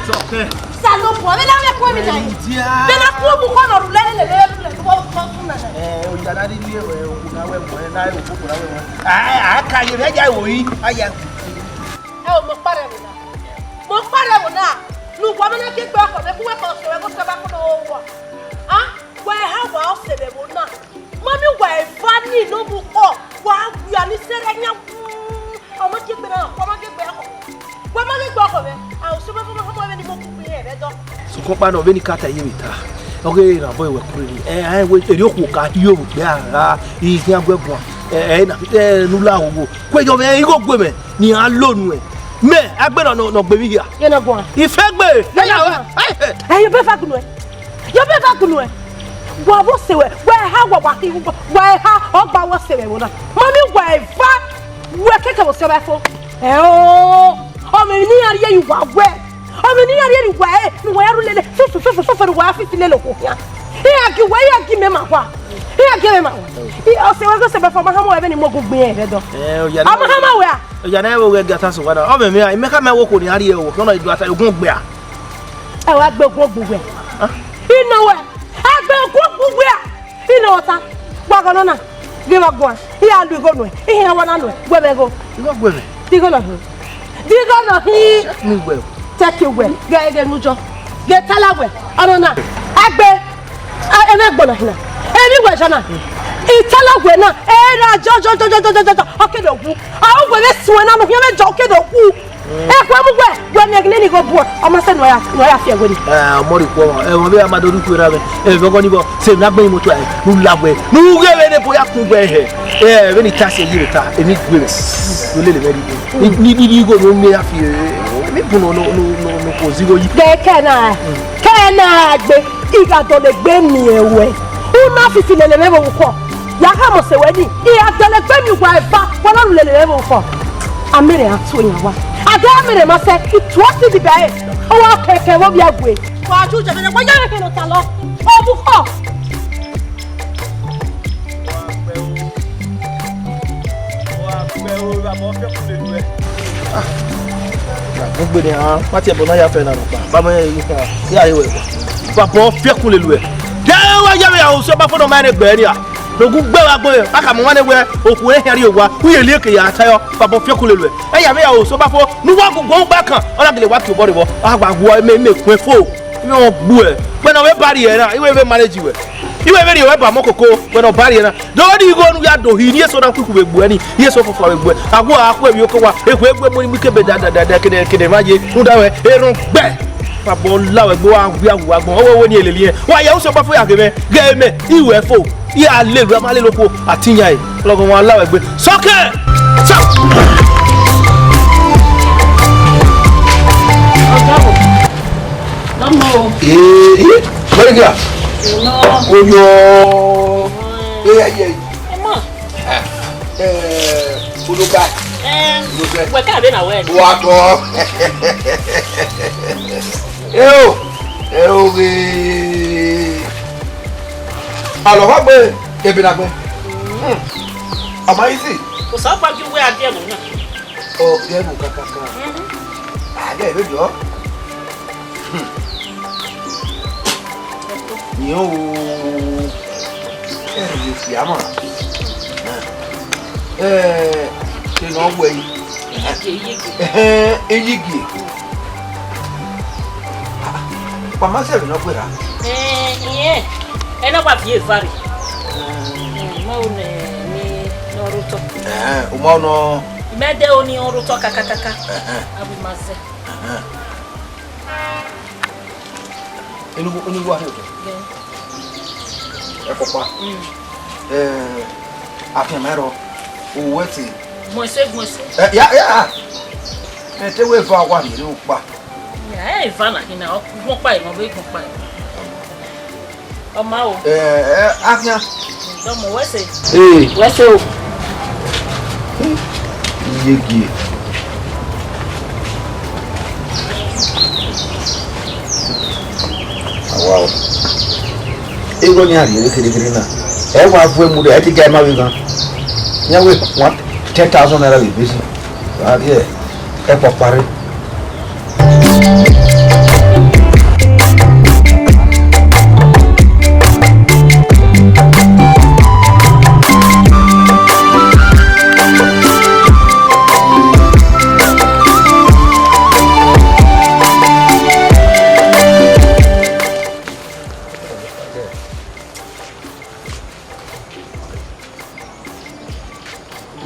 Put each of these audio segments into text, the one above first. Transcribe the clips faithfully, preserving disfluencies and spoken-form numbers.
Sọkẹ. Salobua, vbene a vbe ku emwi na yi. Ẹndia. Vbene a ku obu kọ nọ rulẹ lele vbe rulẹ, vbe ọ tọ sun nana. Eh, oya na rhie lie wẹ, okhuo na wẹ wẹ, na okhuo na wẹ wẹ. Ah, a ka ye vbe ya wo yi, a ya. Ẹ o, mo kpare ẹvbo na. Mo kpare ẹvbo na. Ne uwa ma na gie egbe ọkọ mwẹ, ku wẹ ka ọ sẹ wẹ, ghe osẹe ba kọ nọ wọ. Ah, wẹ ha wa ọ sẹ vbe ẹvbo na. Mami, wa eva ni ne ọ mu kọ, wa wia ni sẹrẹ yan. Ọ ma gie egbe na, wa ma gie egbe ọkọ. Wa ma gie egbe ọkọ mwẹ. A, osẹe ba kọ nọ, ha mu ẹvbo ni mo ku gbe irẹn vbe dọ. Sokpan ọkpa nọ, vbene I ka ta ye vbe ta. Ọ ghe na bọ wẹ kureri. Ẹ, ẹ, wẹ, erriọ okhuo ka rhie ovbi okpia ra, I khian gu ẹre guan. Ẹ, ẹ, na, ẹ, ne u la hoho. Kuẹ yọ mwẹ, igho gue mwẹ, ne iran lo nuẹn. Mẹ, a gbe nọ, nọ, nọ gbe vbe hia. Ye na guan. I fẹ gbe. Ye na guan. Ẹ, ye obọ eva gunu ẹ. Ye obọ eva gunu ẹ. Wa vbe sẹ wẹ, wa ha wa, wa ki, wa ha, ọ gba wẹ sẹ vbe ẹvbo na. Mami, wa eva, wẹ kẹkẹ vbe sẹ vbe fo. Ẹ o, ọ mwẹ emwi ne iran rhie ye uwa wẹ. Ọ mwẹ emwi ne iran rhie ye uwa ẹ, ne uwa ya ru lele, fufu, fufu, fufu, ne uwa ya fifi lele okhuo khian. Iran gie uwa, iran gie mẹ ma wa. Iran gie mẹ ma wa. I, ọ sẹ wẹ ghe osẹe ba fo, ma ha mu ẹvbo ni mo gu gbe irẹn vbe dọ. Ẹ, oya na. Ọ ma ha ma wẹ a? Oya na, ẹ vbe ghẹ gie a ta sẹ uwa na. Ọ mwẹ emwi a, imẹ khama ẹvbo okhuo ne iran rhie ẹvbo, khian ọ na do ata, ogun gbe a. Ẹ wa gbe ogun gbe uwẹ. Ah. I nọ wẹ, a gbe ogun gbe uwẹ a. I nọ wẹ ọta, wa gha nọ na, ghe vbe guan, I ya lu igho nuẹn, I khian wa na nuẹn, wẹ mwẹ igho. Igho gue mwẹ. Di igho nọ hin. Di igho nọ hin. Check me well. Check you well. Ghe, ghe nu jọ. Ghe tala wẹ, ọnọ na. A gbe, a, ẹmwẹ gbọna hin na. Emwi wẹ jọ na. I tala wẹ na, ẹ ra jọ, jọ, jọ, ọ ke do wu. A u wẹ vbe suẹn na, no khian vbe jọ, ọ ke do wu. Ekhue mu wẹ, wẹ miẹn gele ni gho buẹ, ọ ma sẹ ne ọ ya, ne ọ ya fi ẹwe ni. Eh, ọmọ rẹ ikhuo ọmwa, ẹ, wọn vbe a ma do rhie ikhuo erha mwẹ. Ẹ, vbe ọgọ ni vbọ, sẹ emwi na gbe emwi moto a, ne u la wẹ, ne u ghe vbe ne ebo ya kun wẹ hẹ. Ẹ, vbene I ta sẹ ye vbe ta, emwi gue mwẹ. Ne u lele mwẹ rhie igho. Ni, ni, ni, ni igho ne u miẹn ya fi, ẹ, emwi bun nọ, nọ, nọ, nọ, nọ, kò zigho yi. Ghe kẹ na, kẹ na gbe, I gha dọlegbe miẹn wẹ. U na fifi lele mwẹ vbe orukhọ. Ya khama sẹ wẹ ni, I gha dọlegbe miẹn uwa eva, wẹ na ru lele mwẹ vbe orukhọ. Amẹrẹ a tu yan wa. A gha amẹrẹ ma sẹ, I tuẹ si diba ẹre. Ọ wa kẹkẹ vbe ovbi awe. Wa ju jẹ fẹnẹ, wa ya rẹn kẹ ne ọ ta lọ. Ọ bu khọ. Ah, na gbogbo ni a, ma ti ẹbọ na ya fẹ na nọkpa. Ba mẹ, ya ye wẹ. Ba bọ fiẹkun lele uẹ. Ya wa ya vbe ya, osẹe ba fo nọ ma ne gbẹ nia. Nogun gbe wa gbe, a ka mu wan ne wẹ, okhuo ehia rrie owa, u ye lieke ya ta yọ, babọ fiẹkun lele uẹ. Ẹ ya vbe ya osẹe ba fo, ne uwa gu guan ugba kan, ọ na gele wa tie obọ rre vbọ, a gba guọ, mẹ, mẹ kuẹn fo, mẹ ọ gbuẹ. Wẹ ne ọ vbe ba rrie na, I wẹ vbe manage wẹ. I wẹ vbe rrie wẹ ba mọ koko, wẹ ne ọ ba rrie na. Do ni igho ne u ya do hi, ne eso na khuikhu vbe gbuẹ ni, ne eso fọfọ vbe gbuẹ. A gu a khu emwi oko wa, ekhue gbe mu ni mu ikebe da, da, da, da, kede, kede ma ye, rhunmwuda wẹ, erhọn gbẹ. Babọ la wẹ gbe, wa wi awu agbọn, ọ wẹ wẹ ni eleli ẹn. Wa ya osẹe ba fo ya ghe mẹ, ghe mẹ, I wẹ fo. I a lele, a ma lele okhuo, a ti yan ẹre. Lọghọ wọn a la wẹ gbe. Sọkẹ! Sa- Ọjọ́ wo? Lọ́mọ o. Ee, ee, where you are? Ìná. Oyo. Ee, ee, ee. Ẹ mọ̀. Eh, eh, Ologa. Eh, Ologa. Wẹ ka vbe na wẹ. Wa tọ. Eo, eo ghe. Alọ wa gbe, ebe na gbe. Hmm. Ama isi. Kò sọ pa ju wẹ a die ẹvbo na. Ọ die ẹvbo kakaka. Mhm. A ghe ebe jọ. Hmm. Ni o. Ẹ, ye fi ama. Ẹ, te nọ wẹ yi. Iyege, iyege. Ẹhẹn, eyigi. Wa ma sẹ vbe ne ọ gberra. Ẹ, iyẹn. Ẹ na wa viọ eva rre. Mm. Mm, ma o nẹ, ni, ne ọ rre otọ. Ẹhẹn, u ma nọ. Imẹ de o ni ọ rre otọ kakakaka. Ẹhẹn. Abi ma zẹ. Ẹhẹn. Inu, inu wa he otọ. Ẹ. Ẹ kpọkpa. Mm. Ẹ, afianma ẹrọ, owẹ te. Gbọn ẹse, gbọn ẹse. Ẹ, ya, ya. Ẹ, te wẹ eva wa rhie ukpa. Ya, ẹ, eva na hina, ọ, gbọn kpa emọ, vbe gbọn kpa emọ. Ọ ma o. Ẹ, ẹ, afian. Dọmọ, wẹ ẹse. Ee. Wẹ ẹse o. Iyege. Awa o. Igho ni a rhie vbe kherhe kherhe na. Ẹ wa vuẹ mu rre, ẹ te ga ima vbe ghan. Iran wẹ one ten thousand naira vbe besi. Wa rhie ẹ kpọkpa rre.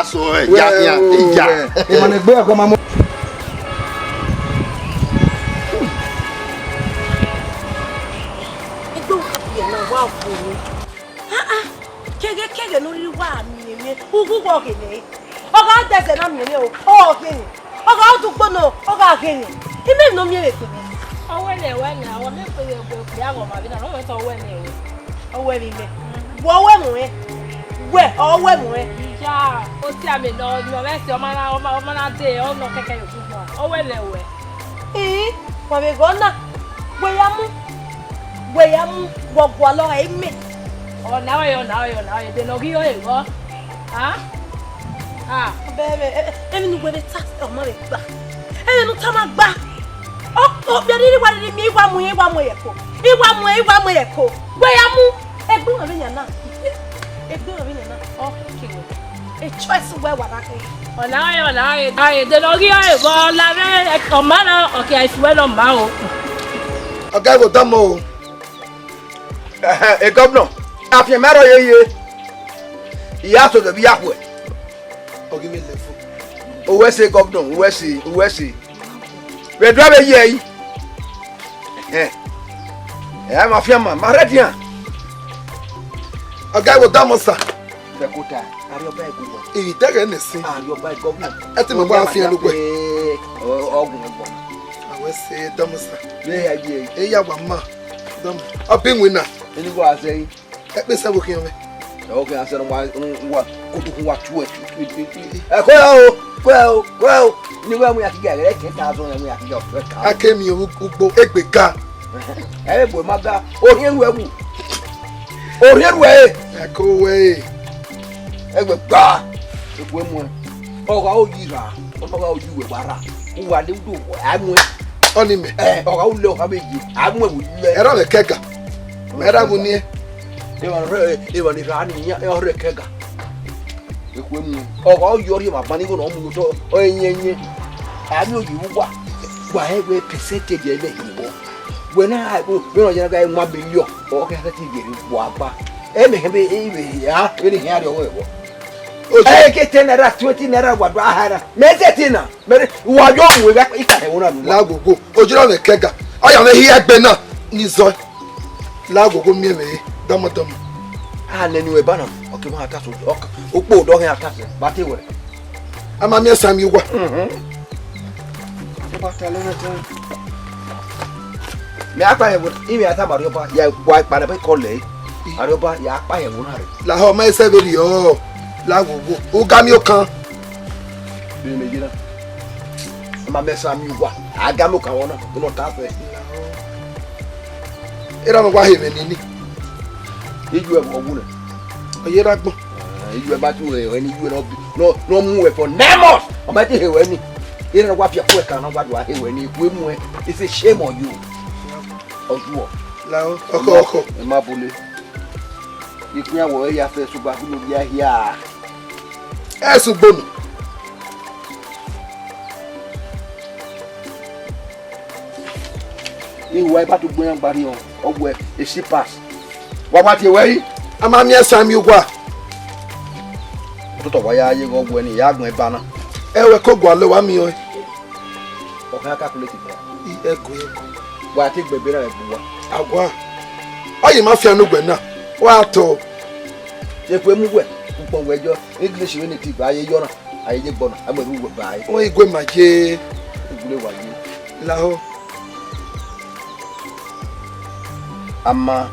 That's all. Wẹ, ya khian, wẹ, ija. Wẹ. Emwa ne egbe ọkọ ma mu. Egbe ọkọ na wa vbo? Ah, ah. Keghe keghe ne u rhirhi wa miẹn mwẹ, ughughu ọ ghe nẹ. Ọ gha dẹzẹ na miẹn mwẹ o, ọ ghe nẹ. Ọ gha dugbo nọ, ọ gha ghe nẹ. I miẹn ne ọ miẹn vbe egbe mwẹ. Ọ wẹ nẹ, wẹ nẹ, ọ miẹn egbe mwẹ, egbe aghọmwa vbe na, ọ wẹ te ọ wẹ nẹ wẹ. Ọ wẹ vbe imẹ. Wẹ ọ wẹ mu ẹn. Wẹ ọ wẹ mu ẹn. Iya, otiamẹ nọ, nọ mwẹ ẹse, ọ ma na, ọ ma, ọ ma na dee, ọ nọ kẹkẹ ye ogunmwu. Ọ wẹ nẹ wẹ. Ii, wa vbe ghe ọna, wẹ ya mu, wẹ ya mu, wa gualọ ọre imẹ. Ọ na ọre, ọ na ọre, ọ na ọre, de ne ọ ghi ọre vbọ. Ah? Ah. Bẹẹbẹ, emwi ne uwẹ vbe ta, ọ ma vbe gba. Emwi ne u tama gba. Ọ, ọ, vbe rhirhi wa rhirhi miẹn, I wa mu, I wa mu ẹko. I wa mu, I wa mu ẹko. Wẹ ya mu. Egbe mwẹ vbe yan na. Egbe mwẹ vbe yan na. Ọ, okay. E choice wẹ wa na khin. Ọ na re, ọ na re, a re de ne ọ ghi ọre vbọ la mwẹ, ọ ma na, ọ khian isi wẹ ne ọ ma o. Ọga ẹvbo dọmọ o. Ẹhẹn, e gọvnọ, afianma rrọọ ye ye. I ya sẹ odẹ vbe I ya khuẹ. Ọ ghi mwẹ level. Uwẹ ẹse gọvnọ, uwẹ ẹse, uwẹ ẹse. Vbe ẹdua vbe ye ẹre. Ẹhẹn. Ẹ ma fian ma, ma rhẹdian. Ọga ẹvbo dọmọ sa. Fẹkota, Arriọba Ẹguvọ. Ivbi dẹghẹ ne sin. Arriọba Ẹguvọ. Ẹ te ma gba fian lugbe. Ọ, ọ gun ẹgbọn. Uwẹ ẹse dọmọ sa. Vbe ya ye. E ya wa ma. Dọmọ. Ọ bi winna. Eni wa sẹ yi. Ẹkpẹsẹ vbe okhian mwẹ. Ẹ, okhian sẹ ne wa, wa, kotukhun wa tue, tue, tue, tue, tue. Ẹ, ko ya o, ko ya o, ko ya o. Ne I wẹ mu ya kigẹ, ghẹ kẹ ta zọ, ya mu ya kigẹ, ọ tue ka. A ke miẹn ugbo egbe ga. Ẹ, egbe ma ga. Orhiẹn ruẹ wu. Orhiẹn ruẹ e. Ẹ ko wẹ e. Egbe gba. Egbe mu ẹ. Ọ gha o yi ra. Ọ gha o yi wẹ wa ra. Uwa de udo a mu ẹ. Ọni mẹ. Ẹ, ọ gha u lẹ ọ gha vbe yi. A mu ẹ vbe lẹ. Ẹ ra mwẹ kẹga. Mẹ ra vbe uniẹn. Emwa ne ọ rre, emwa ni rha ni yan, ọ rre kẹga. Ekhue mu. Ọ gha ọ yọ rhie emwa ban igho ne ọ mu otọ, ọ yẹnyẹn. A miẹn oyi vbe uwa. Wa hẹ wẹ percentage ẹmwẹ hin vbọ. Wẹ na, wẹ na ya gha one million, ọ kẹ sẹtin ye vbe wa gba. Ẹmwẹ hẹ vbe, vbe ya, vbene hia rrie ọghọe vbọ. Ẹ ke ten naira, twenty naira wa do a ha na. Mẹ sẹtin na. Mẹ rhe, wa yọ mu vbe ikpa hẹ wona nu. La gogo, ojiro mwẹ kẹga. Ọ ya mwẹ hia egbe na ni zọe. La gogo miẹn mwẹ re, dọmọdọmọ. A nẹ eni ruẹ ba na, ọ ke ma ta so, ọ ka, ukpo dọ hẹn a ta sẹ, ba te wẹ. A ma miẹn sa miẹn uwa. Mhm. Pata lẹ na ta. Mẹ a kpa yẹn vbe, imẹ a tama Arriọba, ya wa kpa na be kọlẹ. Arriọba, ya kpa yẹn vbe na re. Lahọ ma sẹ vberriọ, la wo wo. U ga miẹn okan. Vbe mẹ ye na. Ma mẹ sa miẹn uwa, a ga miẹn okan vbọ na, u nọ ta fẹ. Erha mwẹ wa he mwẹ nini. Iyu ẹvbo wu nẹ. Ọ ye rre agbọn. Eh, iyu ẹ ma tu he ẹre ni, iyu ẹ nọ bi, nọ, nọ mu wẹ for nine months. Ọ ma te he wẹ ni. Erha wa fi ẹkpo ẹkan na wa do he wẹ ni, we mu ẹ. It's a shame on you. Ọjuọ. Lahọ, ọkọ, ọkọ. Ẹ ma bule. Ikun ya wọ ya fẹ sugba kunu ya hia. Ẹ sẹ ugbonu. Iwa iba tu gbe iran gba rhiọn, ọ wẹ e slippers. Wa wa tie wẹ yi. A ma miẹn ẹsan miẹn uwa. Ototọ wa ya ye ghe ọ wẹ ne I ya gbẹn ba na. Ẹ wẹ ko gualọ wa miẹn ọẹn. Ọ kha calculate gba. I ẹgo ẹgo. Wa te gbe ebe na vbe bu wa. Awa. Ọ yi ma fian ne ugbẹ na. Wa tọ. Ye kue mu wẹ, ukpọn wẹ yọ, English vbe ne ti gba ye yọ na. A ye ye gbọ na, a mu ẹvbo uwẹ ba ẹre. Ọ i gue ma ye. Igule wa ye. Lahọ. A ma.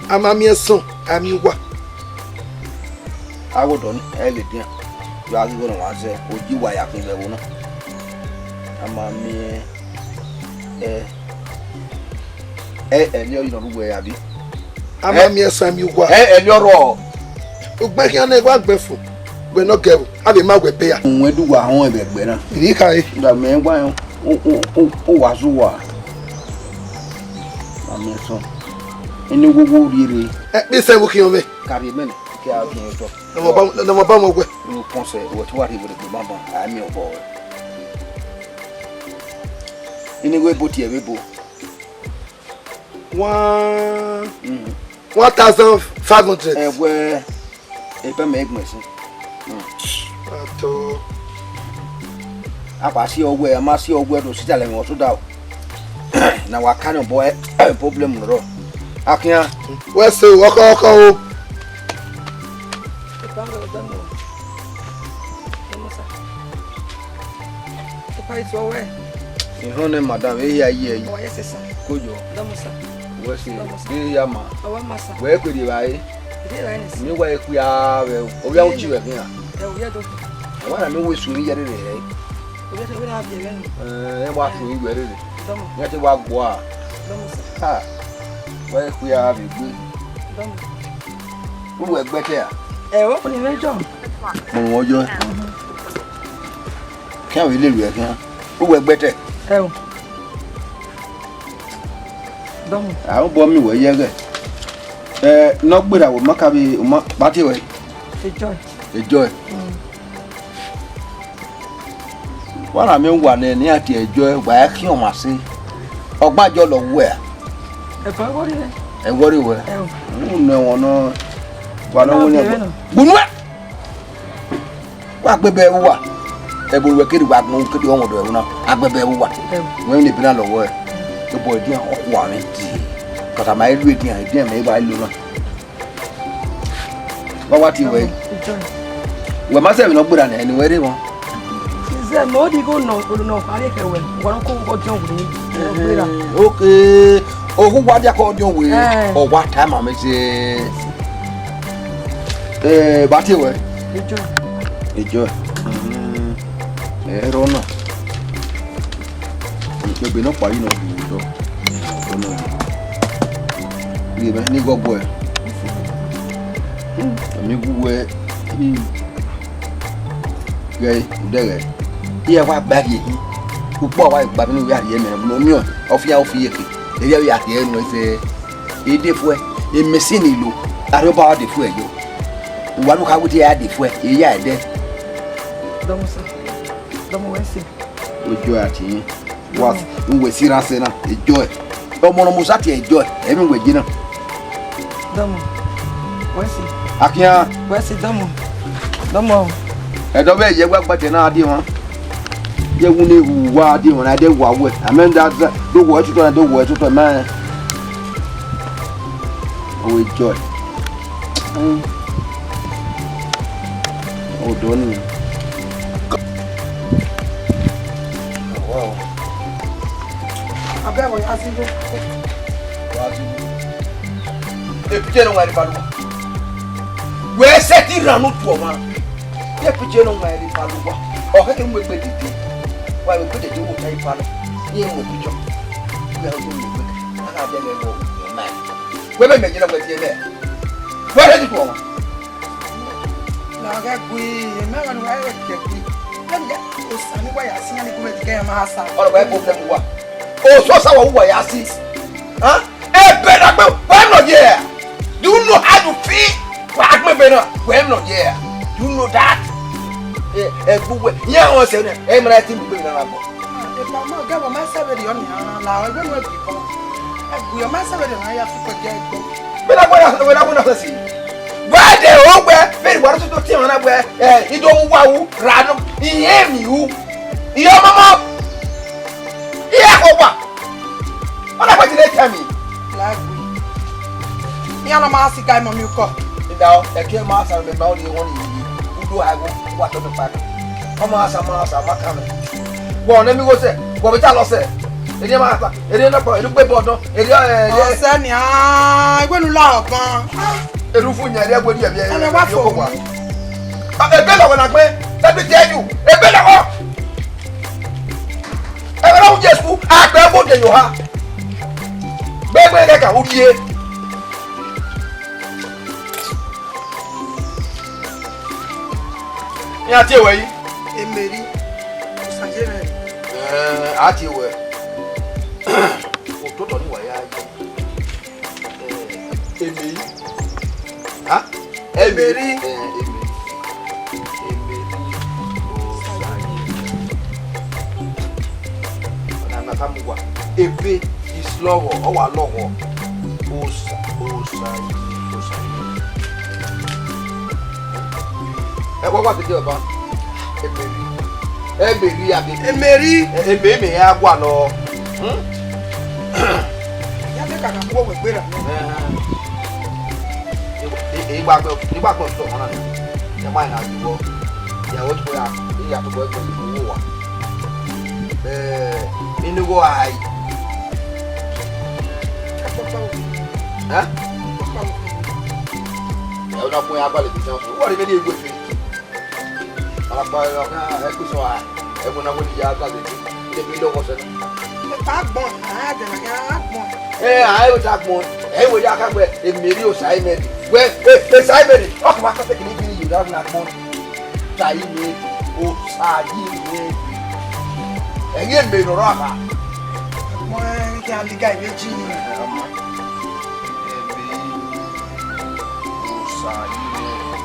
A ma miẹn ẹsan, a miẹn uwa. A gho dọ ni, ẹ vbe dian. Yọ a ghi gho ne wa zẹ, oji wa ya khin vbe ẹvbo na. A ma miẹn, ẹ, ẹ, ẹmwẹ ọre nọ rre uwẹ, abi? A ma miẹn ẹsan miẹn uwa. Ẹ, ẹmwẹ ọrọ. Ugbẹn khian ne wa gbẹn fo, gbẹn nọ gẹvbo, a vbe ma wẹ ebe ya. Uwẹ du wa họn ẹvbo ẹgbẹ na. Iri khare. Da mẹ wa o, o, o, o wa zu wa. A miẹn ẹsan. Ini wowo rriere. Ẹ kpe sẹ vbe khian mwẹ. Kari mẹ nẹ, ke a khian otọ. Nọmọ ba, nọmọ ba mwẹ wẹ. Unu kọn sẹ, wẹ te wa rhie wẹ gbe banban, a miẹn obọ wẹ. Ini wẹ ebo tie vbe ebo. One, one thousand five hundred. Ẹwẹ, ebe mẹ gbẹn sin. Ato. A kpa si ọwẹ, a ma si ọwẹ do si talẹ mẹ ọtun da o. Na wa ka nọ bọ ẹ, problem nọ. Akian. Wẹ se o, ọkọ, ọkọ o. Epa ngẹ ọdọ mẹ o. Dọmọ sa. Epa itu ọwẹ. Ihọn nẹ madam, eya yi ẹyi. Ọwa yẹ sẹ sa. Kojo. Dọmọ sa. Wẹ se, dọmọ sa. Be ya ma. Ọwa ma sa. Wẹ kue de ba e. Ide ra ni si. Mi wa e kue a vẹ o. Ovia uchi vẹ gbe na. Ẹ ovia do. Ọwa na mi wẹ su ni yẹ rere rẹ. Ovia te wẹ na bi ẹvẹ ni. Ẹ wa su ni yẹ rere. Dọmọ. Ya te wa gua. Dọmọ sa. Ha. Wẹ kue a vẹ gbe. Dọmọ. Uwẹ gbẹtẹ a? Ẹ o, ni mẹ jọ. Mo wọn jọ. Khian vbe lele uwẹ khian. Uwẹ gbẹtẹ. Ẹ o. Dọmọ. A bọ mi wẹ yẹ ghẹ. Ẹ, nọ gbera wẹ ma ka vbe, ma ba tie wẹ. Enjoy. Enjoy. Mm. Wa na miẹn uwa nẹ ne iran tie ẹjọ, wa i khian ọmwa sẹ. Ọgba jọ lọ wẹ a? Ẹbọ ẹvbo rre. Ẹvbo rre wẹ. Ẹo. Unu ẹmwẹ nọ, wa nọ. Unu wẹ. Gbunu ẹ. Wa gbe ẹbọ ẹvbo uwa. Ẹbọ wẹ kere wa gbọn kere ọmọ do ẹvbo na. A gbe ẹbọ ẹvbo uwa. Ẹo. Wẹ ne ebe na lọ wẹ. Ẹbọ ẹdian ọkhuamwẹ di. Kọsa ma i lu edian, edian mẹ i wa lu na. Wa wa tie wẹ. Enjoy. Wẹ ma sẹ vbe ne ọ gbera nẹ, ne wẹ rre mọ. Zẹ mẹ odigho nọ, olo nọ, a rhie khẹ wẹ. Wa nọ ko ọdiọn wẹ. Ọ gbera. Okay. Ohu wa dia ko ọdiọn wẹ. Eh. Ọ wa ta ma mẹ sẹ. Eh, ba tie wẹ. Enjoy. Enjoy. Mm. Eh, rọ na. Ikpegbe nọkpa yi nọ gu dọ. Ọnọ. Iye mẹ ni gọbọẹ. Ami gu wẹ. Ghẹ, udẹghẹ. Iye wa gba rhie hin. Ukpọ wa gba mi ni ya rhie mẹ, no miọ. Ọfia ofi yeke. Eya ya rhie nu ẹsẹ. Ede fuẹ, emesi ni lo, Arriọba de fuẹ yo. Uwa lu kha witi ya de fuẹ, eya ẹdẹ. Dọmọ sa, dọmọ wẹ sẹ. Ojo ati yin. Wa, n wẹ si ra sẹ na, ejo ẹ. Ọmọ nọ musa tie ejo ẹ, ẹmwẹ wẹ je na. Dọmọ, wẹ sẹ. Akian. Wẹ sẹ dọmọ. Dọmọ. Ẹdọ vbe yẹ wa gbatẹ na die wan. Ye wu ne wu wa die wan, na de wa wẹ. Amẹ da do wọ ẹtutọ na, do wọ ẹtutọ ma. Owe joy. Mm. Odo ni. Wow. Vbe ẹvbo ya zigbo. Wa zigbo. Epije ne ọ wan rre ibaluwa. Wẹ sẹtin rhan ne u tuẹ ọmwa. Epije ne ọ wan rre ibaluwa. Ọ khẹke mu egbe dede. Wa mu egbe dede wo ta ibalọ. Iran mu epije. Wẹ ọ mu egbe. A gha dẹ mwẹ vbe ọmwa. Wẹ mẹ mẹ jẹ na wẹ tie mẹ. Wẹ rhie tuẹ ọmwa. Na ghẹ gui, mẹ wa ne uwa rhie gui. Vbene Osa ni wa ya si iran ni gu mwẹ dede ma sa. Ọrọ wẹ problem wa. Osa wa uwa ya si. Huh? Ebe na gbe, wẹ nọ ye. Do you know how you feel? Wa gbe ebe na, wẹ nọ ye. Do you know that? Eh, ẹgbu wẹ, iran wọn sẹ nẹ, ẹ mara ti gbe na na bọ. Ah, ebe ma gẹ wọ ma sẹ vberriọ ni, ah, la, ẹgbẹ nu ẹgui kọ. Ẹgui ọ ma sẹ vberriọ na ya fi kọ gẹ ẹgbo. Vbene a gbe na, vbene a gbe na sẹ si. Wẹ de o wẹ, vbene wa rẹ tutu tie ọmwa na wẹ, eh, I do mu wa ru, ra nọ, I hẹ mi ru. I hẹ ọmọmọ. I hẹ akhuẹ owa. Ọ na kpa ti ne tell me. Lagbe. Iran na ma si ga imọ miẹn ukọ. Ida ọ, ẹki ma sa mẹ ma ọ ni wọn ni yi. Udu ha ẹvbo, wa tọ nọ pa. Ọ ma sa, ma sa, ma kan mẹ. Wọ ne mi wo sẹ, wọ bi ta lọ sẹ. Eri ma ta, eri na kpọ, eri gbe bọ dọn, eri ẹ, eri ẹ. Ọsẹ ni, ah, iwenu la ọban. Eri ufu yan, eri ẹgbe ni ẹbi ẹ. Ẹmẹ wa fo. Ebe lọghọ na gbe, let me tell you, ebe lọghọ. Ẹghẹ ne ọ wu Jesu, a gbe ẹvbo de ye oha. Gbẹgbẹ kẹkan, u rhie. Iran tie wẹ yi? Emeri, Osaye rẹ. Ẹn, a tie wẹ. Ototọ ni wa ya ye. Emeri. Ha? Emeri. Eh, Emeri. Emeri. Osayi. Ọna na ta mu wa. Ebe, islọghọ, ọ wa lọghọ. Osa, Osayi, Osayi. Ẹ wa wa tete ọba. Emeri. Emeri abi. Emeri. Ebe me ya gua nọ. Hmm? Ya de ka ka ku owe gbe ra. Eh, igbagbọ, igbagbọ tọ ọmọ na nẹ. Ya ma na ju wọ. Ya wọ tuko ya, ya tuko ẹgbẹ wo wa. Eh, inu wo ai. Eh? Ya una kun ya gba le bi tan. Wo ri me di egbe fi. Alakpa ọkhan ẹkpo sọ a, ẹvbo na wẹ ne I ya gha dede, de mi lọghọ sẹ na. Ẹta agbọn, a dẹ na gha agbọn. Ẹ, a ẹvbo ta agbọn, ẹ wẹ ya ka wẹ, Emeri Osayi Mary. Wẹ, e, Osayi Mary, ọ kẹ ma sọ sẹ kini gini ye na agbọn. Osayi Mary, Osayi Mary. Ẹ i re Emeri ne ọ rre ọkha. Agbọn ẹre kẹ a liga ivbi eji ni. Ẹ, ọmọ. Emeri Osayi Mary.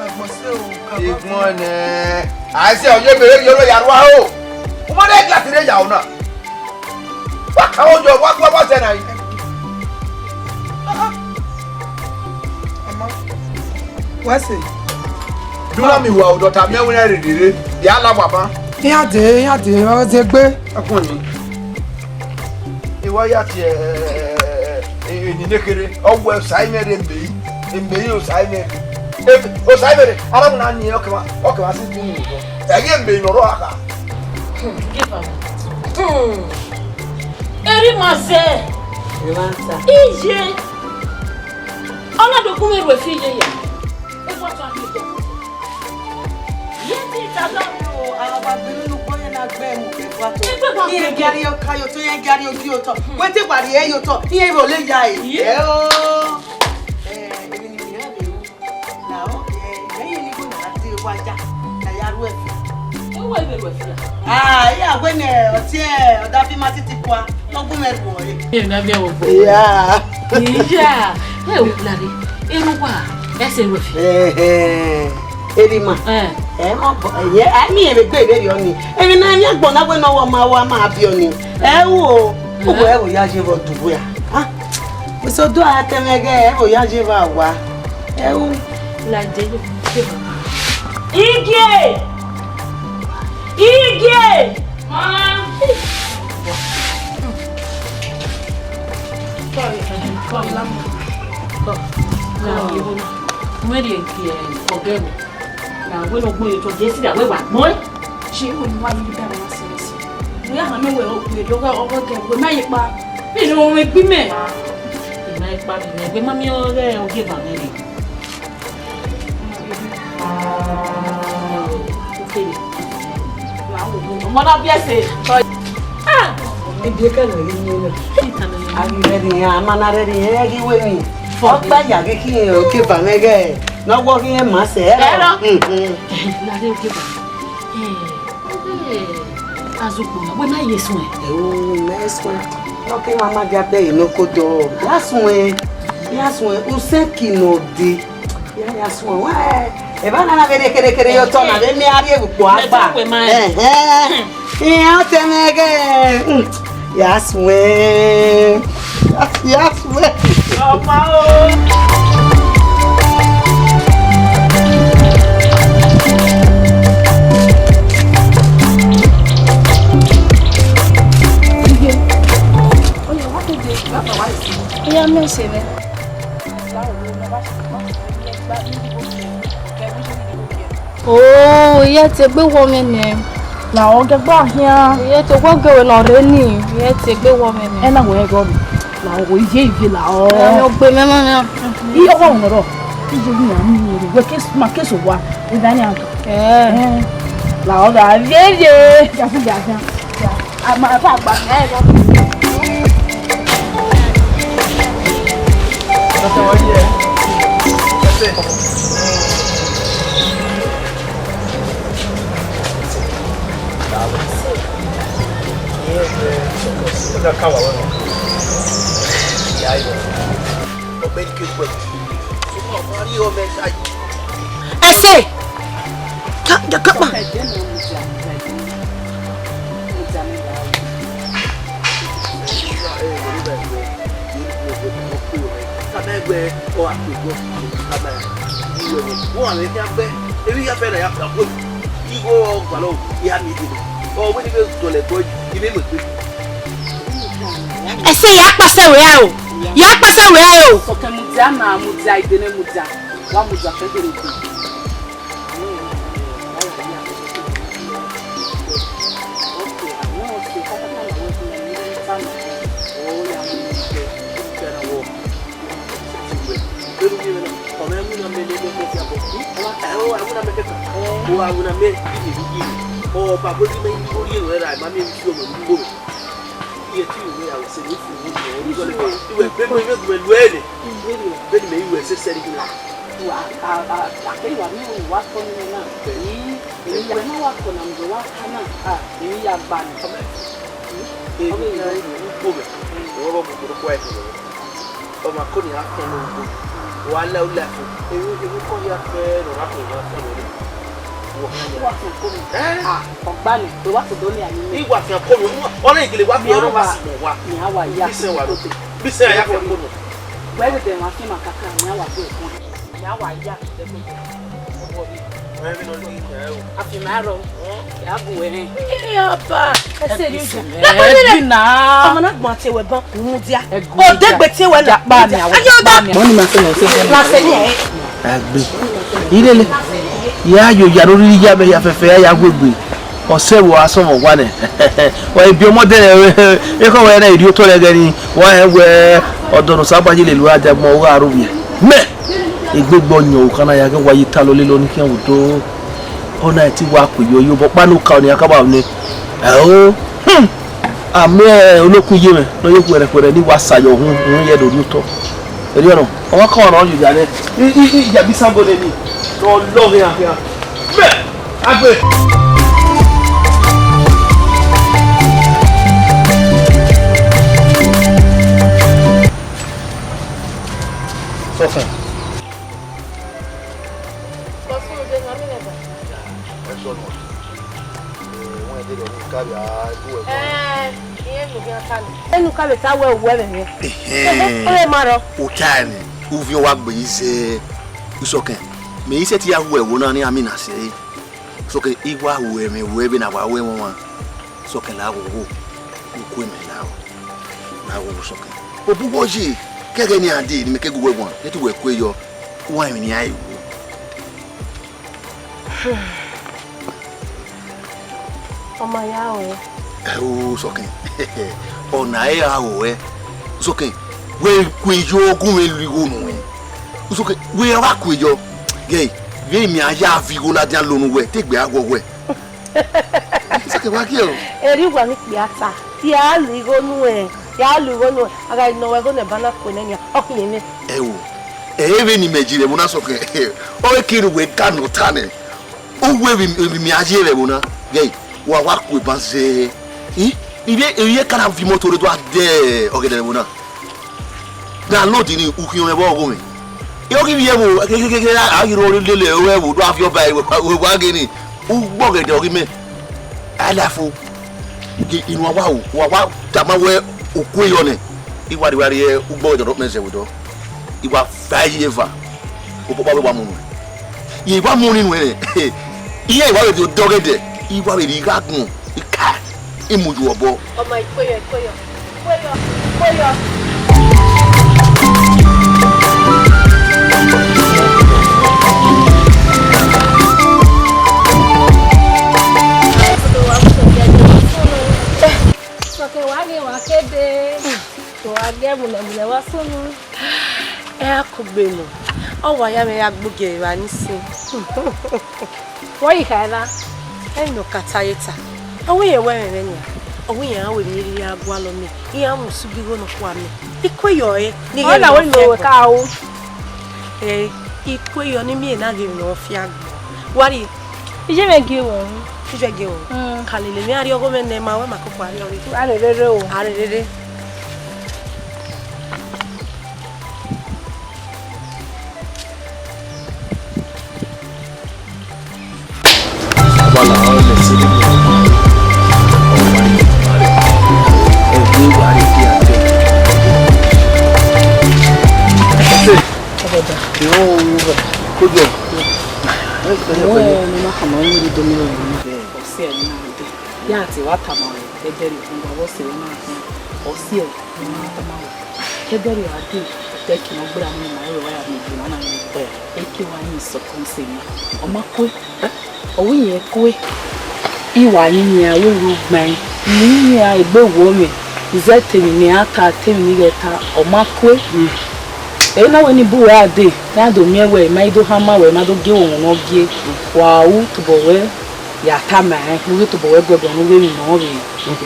Agbọn sẹ o, agbọn. Igbọn nẹ, àìsí ọyẹ bẹrẹ yọrọ yàrá o. Ọmọ náà gíláàsì rẹ yà ọ náà. Wa ka ojo, wa, wa, wa sẹ na yi. Wẹ sẹ. Duna mi wa odọ ta miẹn wẹ na rere rere. Ya la wa ban. Iran de, iran de, ọ ze gbe. Ẹkùn ni. Iwa ya tie, eh, eh, eh, eh, eni nekere, ọ wẹ Osayi Mary Emeri, Emeri Osayi Mary. Em, Osayi Mary, ara mu na ni ọ kẹ ma, ọ kẹ ma si bi ni. Ẹ i re Emeri ne ọ rre ọkha. Hmm, give am. Hmm. Eri ma zẹ. Eri ma ta. Iye. Ọ na do gu mwẹ ru ẹfe iye ya. Ẹ wá tọ mi bọ. Ye ti ta lọ. Araba gbẹnu nukpọn yẹn na gbẹ mu ẹgba to. Ẹgbẹ wa. Iye gari ọka yo to, iye gari ogi yo to. Wẹ te wa ri ẹ yo to, iye ro le ya e. Iye. Ẹ o. Ẹ, emi ni mi ra vbe ru. Na o, ẹ, ẹ, ye ni gu na te wa ya, na ya ru ẹfe. Ẹ wẹ vbe ru ẹfe ra? Ah, iya wẹ nẹ, ọtiẹ, ọdafi ma titi kua, ne ọ gu mwẹ ru ọre. Ẹ na miẹn vbe ọgbọ. Iya. Iya. Ẹ o, Lare, erha uwa, ẹ sẹ ru ẹfe. Ẹhẹn, erha ima. Ẹ. Ẹ ma bọ, ẹ, ẹ mi ẹvbe gbe vberriọ ni. Emwi ne a yan agbọn na wẹ ne ọ wa ma, wa ma biẹ ọni. Ẹ wo, uwẹ ẹ wo ya ye vbe ọduvwẹ a. Ah. Eso do a tẹmwẹ ẹghẹ, ẹ vbe ọ ya ye vbe a wa. Ẹ u. Lade yo. Igie! Igie! Mama! Sorry, come, come. Come. Come. Where do you get? Forget. Wẹ ne ọ gbẹn ye otọ, de sirra wẹ wa gbẹn. Ṣe wẹ ne uwa ye gha ma sẹ ẹse. Wẹ ya hama wẹ ọ gbe rhie ọghe ọghe ẹgẹ wẹ ma ye kpa. Vbene ọ mwẹ egbe imẹ. I ma ye kpa vbe imẹ, wẹ ma miẹn ọghe ogieva mwẹ rre. Ọmọ na biẹ ẹse. Ah! Ebi ekẹlẹ ghi miẹn nẹ. A ghi rẹrẹ iran, a ma na rẹrẹ iran, ẹ ghi wẹ emwi. Ọ gba ya ghe khian, oke ba mwẹ ghẹ ne ọ wọ khian ma sẹ ẹrọ. Ẹrọ. Mhm. Lare oke ba. Eh, eh, Azukpo na, wẹ ma ye suẹn. Ẹ o, mẹ suẹn. Ọ ke ma ma dia bẹghe ne okodo. Ya suẹn. Ya suẹn. Usẹ ki nọ de. Ya, ya suẹn. Wẹ, eva na na vbe rhe kere kere ye otọ na, vbe miẹn a rhie vbe ukpo agba. Mẹ tọ wẹ ma. Ẹhẹn. Iran ọtẹn mwẹ ghẹ. Mm. Ya suẹn. Ya, ya suẹn. Ọma o. Iye. Oya, wa to de, wa fa wa isi. Iya, mi se nẹ. Oh, iye te egbe wọ mwẹ nẹ. Na ọ gẹgba khian. Iye te ọgọ gẹwe nọ rre ni, iye te egbe wọ mwẹ nẹ. Ẹ na wẹ ẹghọ rre. La ọ iye iye la ọ. Ẹ na mẹ ogbe mẹ ma na. Iye ọgọ nọ rọ. Iye ni a mi ni rre. Wẹ ke ma ke so wa. Ida ni a. Eh. La ọ da ye ye. Ja fu ja ja. A ma fa gba ẹ lọ. Ẹse! Ka, ka, ka kpa. Ẹse ya kpasẹ wẹ aro. Ya kpasẹ wẹ aro. Sọkẹn mudia na, mudia, idene mudia. Wa mudia fẹ gere gbe. Wa, a, a, a keghi wa miẹn owa fo nene na. Ii, emwi wẹ na wa fo na, mẹ wa ka na, a, emwi ya gba nẹ. Emwi na i ru ugbo mwẹ, ọmwa vbe ọmọ okpotokpo a i fo nẹ. Ọmwa ko ni a fo nẹ ugbo. Wa la ula fo. Emwi, emwi ko hia fẹ ne ọ na fo, ọ na fo nẹ. Wa fian ko mi. Eh? A, ọ gba nẹ, wa fo do ni a ni. I wa fian ko mi, ọ na gele wa fi ọrọ wa si mọ wa. Ni a wa ya. Bi sẹ wa ro. Bi sẹ ya fian ko mi. Wẹ vbe dẹ emwa fian ma kaka, ni a wa do ẹkun. Mẹ a wa ya ẹgbẹgbẹ. Afi ma rọ. Ya bu wẹ rẹn. Ee, ọba. Ẹse ri oja. Ẹgbin na. Ọmọ na gbọn tie wẹ ban, u mudia. Odegbe tie wẹ na. Japa mi awe. Ayo da. Mọ ni ma fẹ lọ se. Ma fẹ ni ẹ. Agbe. Irele. Ya yo ya rori ya mẹ ya fẹfẹ ya ya wegbe. Ọsẹ vbe a sọmọ wa nẹ. Wa ebi ọmọ dẹ, ekhọe wẹ na iri otọ rẹ ẹghẹ ni, wa rẹn wẹ ọdọ ne Osanobua ye lele uwa diagbọn, u gha rre ovbiẹ. Mẹ, egbe gbe ọyọn okhan na ya ghe wa ye talọ lele ọnii khian vbe odọ. Ọ na ti wa ku iyọ, iyobọ ọkpa ne oka ọnii akaba nẹ. Ẹo, hmm, a miẹn olokun iye mwẹ ne ọ ye khuẹrhẹ khuẹrhẹ ne I wa sa yọ uhunmwu, uhunmwu ye do rri otọ. Erriọ nọ, ọmwa kọmwa ne ọ ye oya nẹ, I, I, I ya gbe isango nene, ne ọ lọ khian khian. Mẹ, agbe. Sọfẹn. Ẹ sọnọ. Ẹ, wẹ dede ne ka vbe a bu ẹre. Ẹ, iran enu khian ta nẹ. Enu ka vbe ta wẹ uwẹ vbe mwẹ. Ehẹn. Ọ vbe ma rọ. Ota nẹ, uvie wa gbe yi zẹ. Usọkẹn, mẹ i sẹtin ya hu ẹvbo na ne a mina sẹ ẹre. Sọkẹn, I wa hu ẹmwẹ wẹ vbene a wa ru ẹmwẹ ọmwa. Sọkẹn, la ghogho, u ku ẹmwẹ la ghogho, la ghogho Sọkẹn. Obọ uwẹ ye, ke ẹghẹ ne iran dee ne imẹ ke gu uwẹ guan, ne te uwẹ kue yọ, u wa emwi ne iran ru. Ọ ma ya ruẹ. Ẹo, Sọkẹn. Ọna ẹre a ruẹ. Sọkẹn, wẹ kue yọ ọgumwẹ lu igho nuẹn. Sọkẹn, wẹ ọ gha kue yọ. Gẹ, vbe mẹ a ya viọ igho ladian lonu wẹ, te egbe a wọ wẹ. Sọkẹn, wa giẹ o. Erriọ uwa ne ikpia ta, ya lu igho nuẹn, ya lu igho nuẹn, a gha nọ wẹ igho ne ẹba na kue nẹ nian, ọ khian mwẹ. Ẹo, ẹ i re vbene imẹ ji rre ẹvbo na, Sọkẹn. Ọ i kere wẹ ga ne ọ ta nẹ. Uwu emwi, emwi mẹ a ye vbe ẹvbo na, ghe, wa wa ku eban zẹ. I, ivie, ivie ka na viọ imọto rre do a dẹ ọgẹdẹ vbe ẹvbo na. Download ni, u khian mwẹ vbe ọghomwẹ. I, ọ ghi vbiẹ ẹvbo, kekekeke, a ghi rre lele ẹvbo do a viọ ba ẹvbo, wa ghe ni, ugbọghẹdẹ ọ ghi mẹ. A la fo. Ghe inu a wa ru, wa wa tama wẹ, okueyọ nẹ, I wa rhie, wa rhie ugbọghẹdẹ ọdọ kpẹn zẹ vbe odọ. I wa va ẹre ye eva, okpokpo avbe wa mu nuẹn. Ye wa mu ni nuẹn, iran I wa vbe do dọghẹdẹ, I wa vbe rhie igho agbọn, I ka, I mu ye obọ. Ọ ma, ikueyọ, ikueyọ, ikueyọ, ikueyọ. Sọkẹn, wa ghe wa kede, wa ghe ẹmwẹ ne ẹmwẹ wa sunu. Ẹ a kugbe nọ, ọ wa ya mwẹ ya gbe ogie evba ni sin. Wẹ ọ yi kha ẹna? Ẹmwẹ ne ọ ka ta ye ta, ọ wẹ irẹn wẹ ẹmwẹ mwẹ nian, ọ wẹ irẹn a wẹ emwi rhirhi a gualọ mẹ, iran mu usu gbe igho nọkhua mẹ. Ikueyọ ẹre ne I ghẹ ọna wẹ ne wẹ ka ru. Ẹ, ikueyọ ne I miẹn na ghe emwi ne ọ fiangbe. Wa rrie. Iye mwẹ gie wẹ ru. Iye gie wẹ ru. Mm. Ka lele emwi arriọghọ mwẹ nẹ, ma wẹ ma koko arriọghọ. A rherere o. A rherere. Abala ọnẹ sẹ ne ọ ma ye, ẹgbẹ wa rre dia dẹ. Ẹse. Ọbọda. Ìwọ, kojọ. Ẹwẹ, ne ma kama ọmọ rẹ do mi rẹ. Ọsẹ ẹ ni na dẹ. Ya te wa tama wẹ, ẹdẹ rẹ fun wa vbọ sẹ na. Ọsẹ ẹ ni ma tama wẹ. Ẹdẹ rẹ a dẹ, ẹdẹ ke ne ọ gbera ni ma rẹ wa ya mi gbe na na. Eke wa ni sọkọ sẹ na. Ọ ma kue. Ọ wẹ irẹn kue. I wa ni miẹn avbe erha ugbaẹn, ne I miẹn egbe wo mwẹ, zẹ te emwi ne iran ta, te emwi ne I ghẹ ta, ọ ma kue. Ẹ na wẹ ne I bu ruẹ a dee, ne a do miẹn wẹ, I ma i do hama wẹ, I ma do gie wẹ uhunmwu ne ọ gie, wa ru tobọ wẹ ya tama rẹn, ne u ghi tobọ wẹ guẹguẹ ne u ghe emwi ne ọ rre,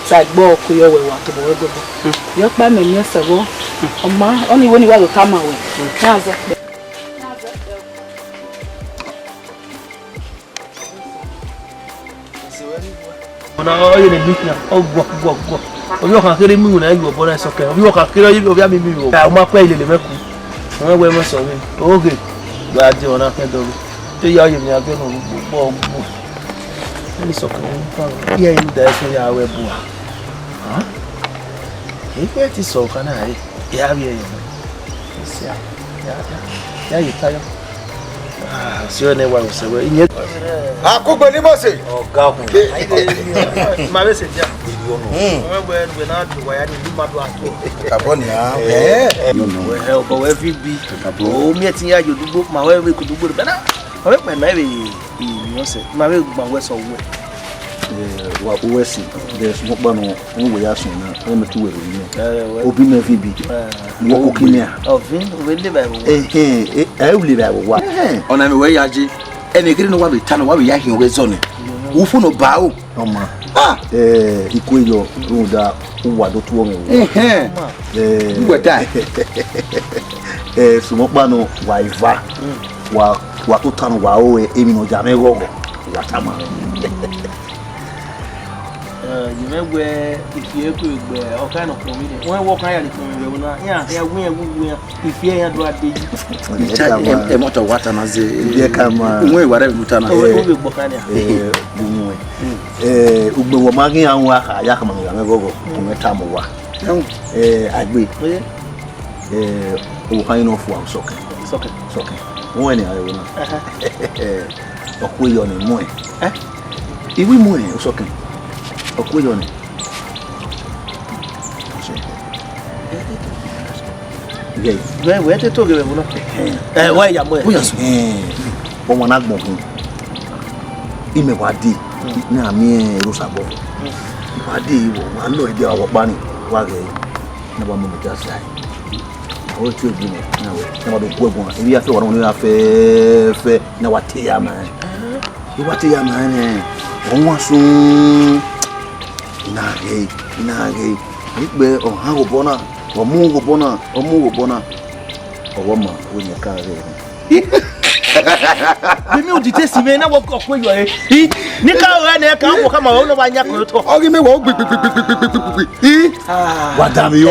ta egbe ọkue yọ wẹ, wa tobọ wẹ guẹguẹ. Rhie ọkpa mẹ miẹn sẹ vbọ, ọ ma, ọnii wẹ ne I wa do tama wẹ, ne a zẹ kpẹ. Ọna ọye ne gbe khian, ọ guọ, guọ, guọ. Ovbi ọkhan kherhe mu iwinna ye obọ na sọkẹn. Ovbi ọkhan kherhe ọye ovbi ami mu iwinna. A ma kue ilele mwẹ ku. Mwẹ wẹ mwẹ sọ vbe. Oghe. Gba die ọna kẹdọ vbe. Te ya ọye ne a gẹ nọ gbọ gbọ. Ẹni sọkẹn. Iye inu da ẹsẹ ya wẹ bua. Hàn? Èyí pẹ́ ti sọ̀rọ̀ kan náà rè. Ìyá rí ẹyọ. Ìsíà. Ìyá, ìyá, ìyá yìí táyọ̀. Ah, sí ọ̀nà ìwà òsè wẹ̀. Ìyẹn. Àkúgbè ní Mọ̀sẹ̀. Ọ̀gá ọkùnrin. Màá bẹ̀ ṣe díà. Hmm. Ọmọ ẹgbẹ́ ẹnu ẹ̀ náà dùn wáyà ní ìlú Madu Àtò. Kàbọ̀ ni a. Ẹ, ẹ, ẹ, ọkọ̀ wẹ́ fi bí. Kàbọ̀. Omi ẹ̀ ti yá yòdúgbò, màá wẹ́ wẹ́ kùdúgbò rẹ̀ bẹ́ẹ̀ náà. Màá wẹ́ pẹ̀ náà rè. Iyẹn ọsẹ, ma vbe gban wẹ sẹ ọwẹ. Eh, wa, uwẹ si, de sumọkpa nọ, ne uwẹ ya sunu, ne mẹ te uwẹ rhie. Eh, wẹ. Obi mẹ vbe bi. Eh. Wọ ko kini a? Ọvin, wẹ le ba ẹvbo wa. Eh, eh, eh, ẹ wẹ le ba ẹvbo wa. Eh, ọna mẹ wẹ ya je. Ẹnẹ gẹrẹ ne wa vbe ta nọ, wa vbe ya hin ọghẹ zọ nẹ. Ufo nọ ba o. Ọma. Ah! Eh, ikue yọ, rhunmwuda uwa do tuọ mwẹ. Ehẹn. Eh, uwẹ ta. Eh, sumọkpa nọ, wa eva. Wa, wa tota nọ, wa ro emwi ne ọ ya mwẹ ghọghọ. Wa tama mwẹ. Eh, ye mwẹ wẹ ifi ẹkue gbe ọka nọ kpọnmwi nẹ. Wẹ wọ ọka ya ni kpọnmwi vbe ẹvbo na. Iran hia wu iran wu wu iran. Ifi ẹre iran do a de yi. Icha, em, em, ọtọ wa ta na ze. Ibi ẹka ma. Uwẹ wa rẹ vbe ta na. Owẹ, owẹ gbe ọka nia. Eh, bu mu ẹ. Eh, ugbe wọ ma ghi iran wa kha, ya khama ya mwẹ ghọghọ. Ku mwẹ tama uwa. Ẹhun. Eh, agbe. Oye. Eh, owẹ kha yin nọ fua Usọkẹn. Usọkẹn. Usọkẹn. Uwẹ ni a rẹ vbe na. Aha. Ọkue yọ ni mu ẹ. Eh? Iwi mu ẹ, Usọkẹn. Ọkue yọ ni. Wẹ, wẹ te to ghe vbe ẹvbo na. Ẹ, wa ya mu ẹ. Oya sunu. Ọmọ na gbọn hun. Imẹ wa dee, ne a miẹn Erosabọ. Wa dee, wa lọ ẹdẹ ọkpa ni, wa ghẹ, ne a wa mu mẹ ta sae. Ọ tie egbe nẹ, na wẹ, ne a wa do gu ẹguan, emwi ya fẹ wa nọ, ne a fẹ fẹ, ne a wa te ya ma. I wa te ya ma nẹ, ọ wan sun. I na ghe, I na ghe. Ikpe ọ han ghe obọ na, ọ mu ghe obọ na, ọ mu ghe obọ na. Ọ wẹ ma, wẹ yẹn ka ghe. Mimi u dite si mwẹ na wọ kọ kue yọ e. I, ni ka o ne ka wọ ka ma wọ no ba nya ko to. Ọ ghi mẹ wọ gbi gbi gbi gbi gbi gbi gbi gbi. I. Wa da mi o.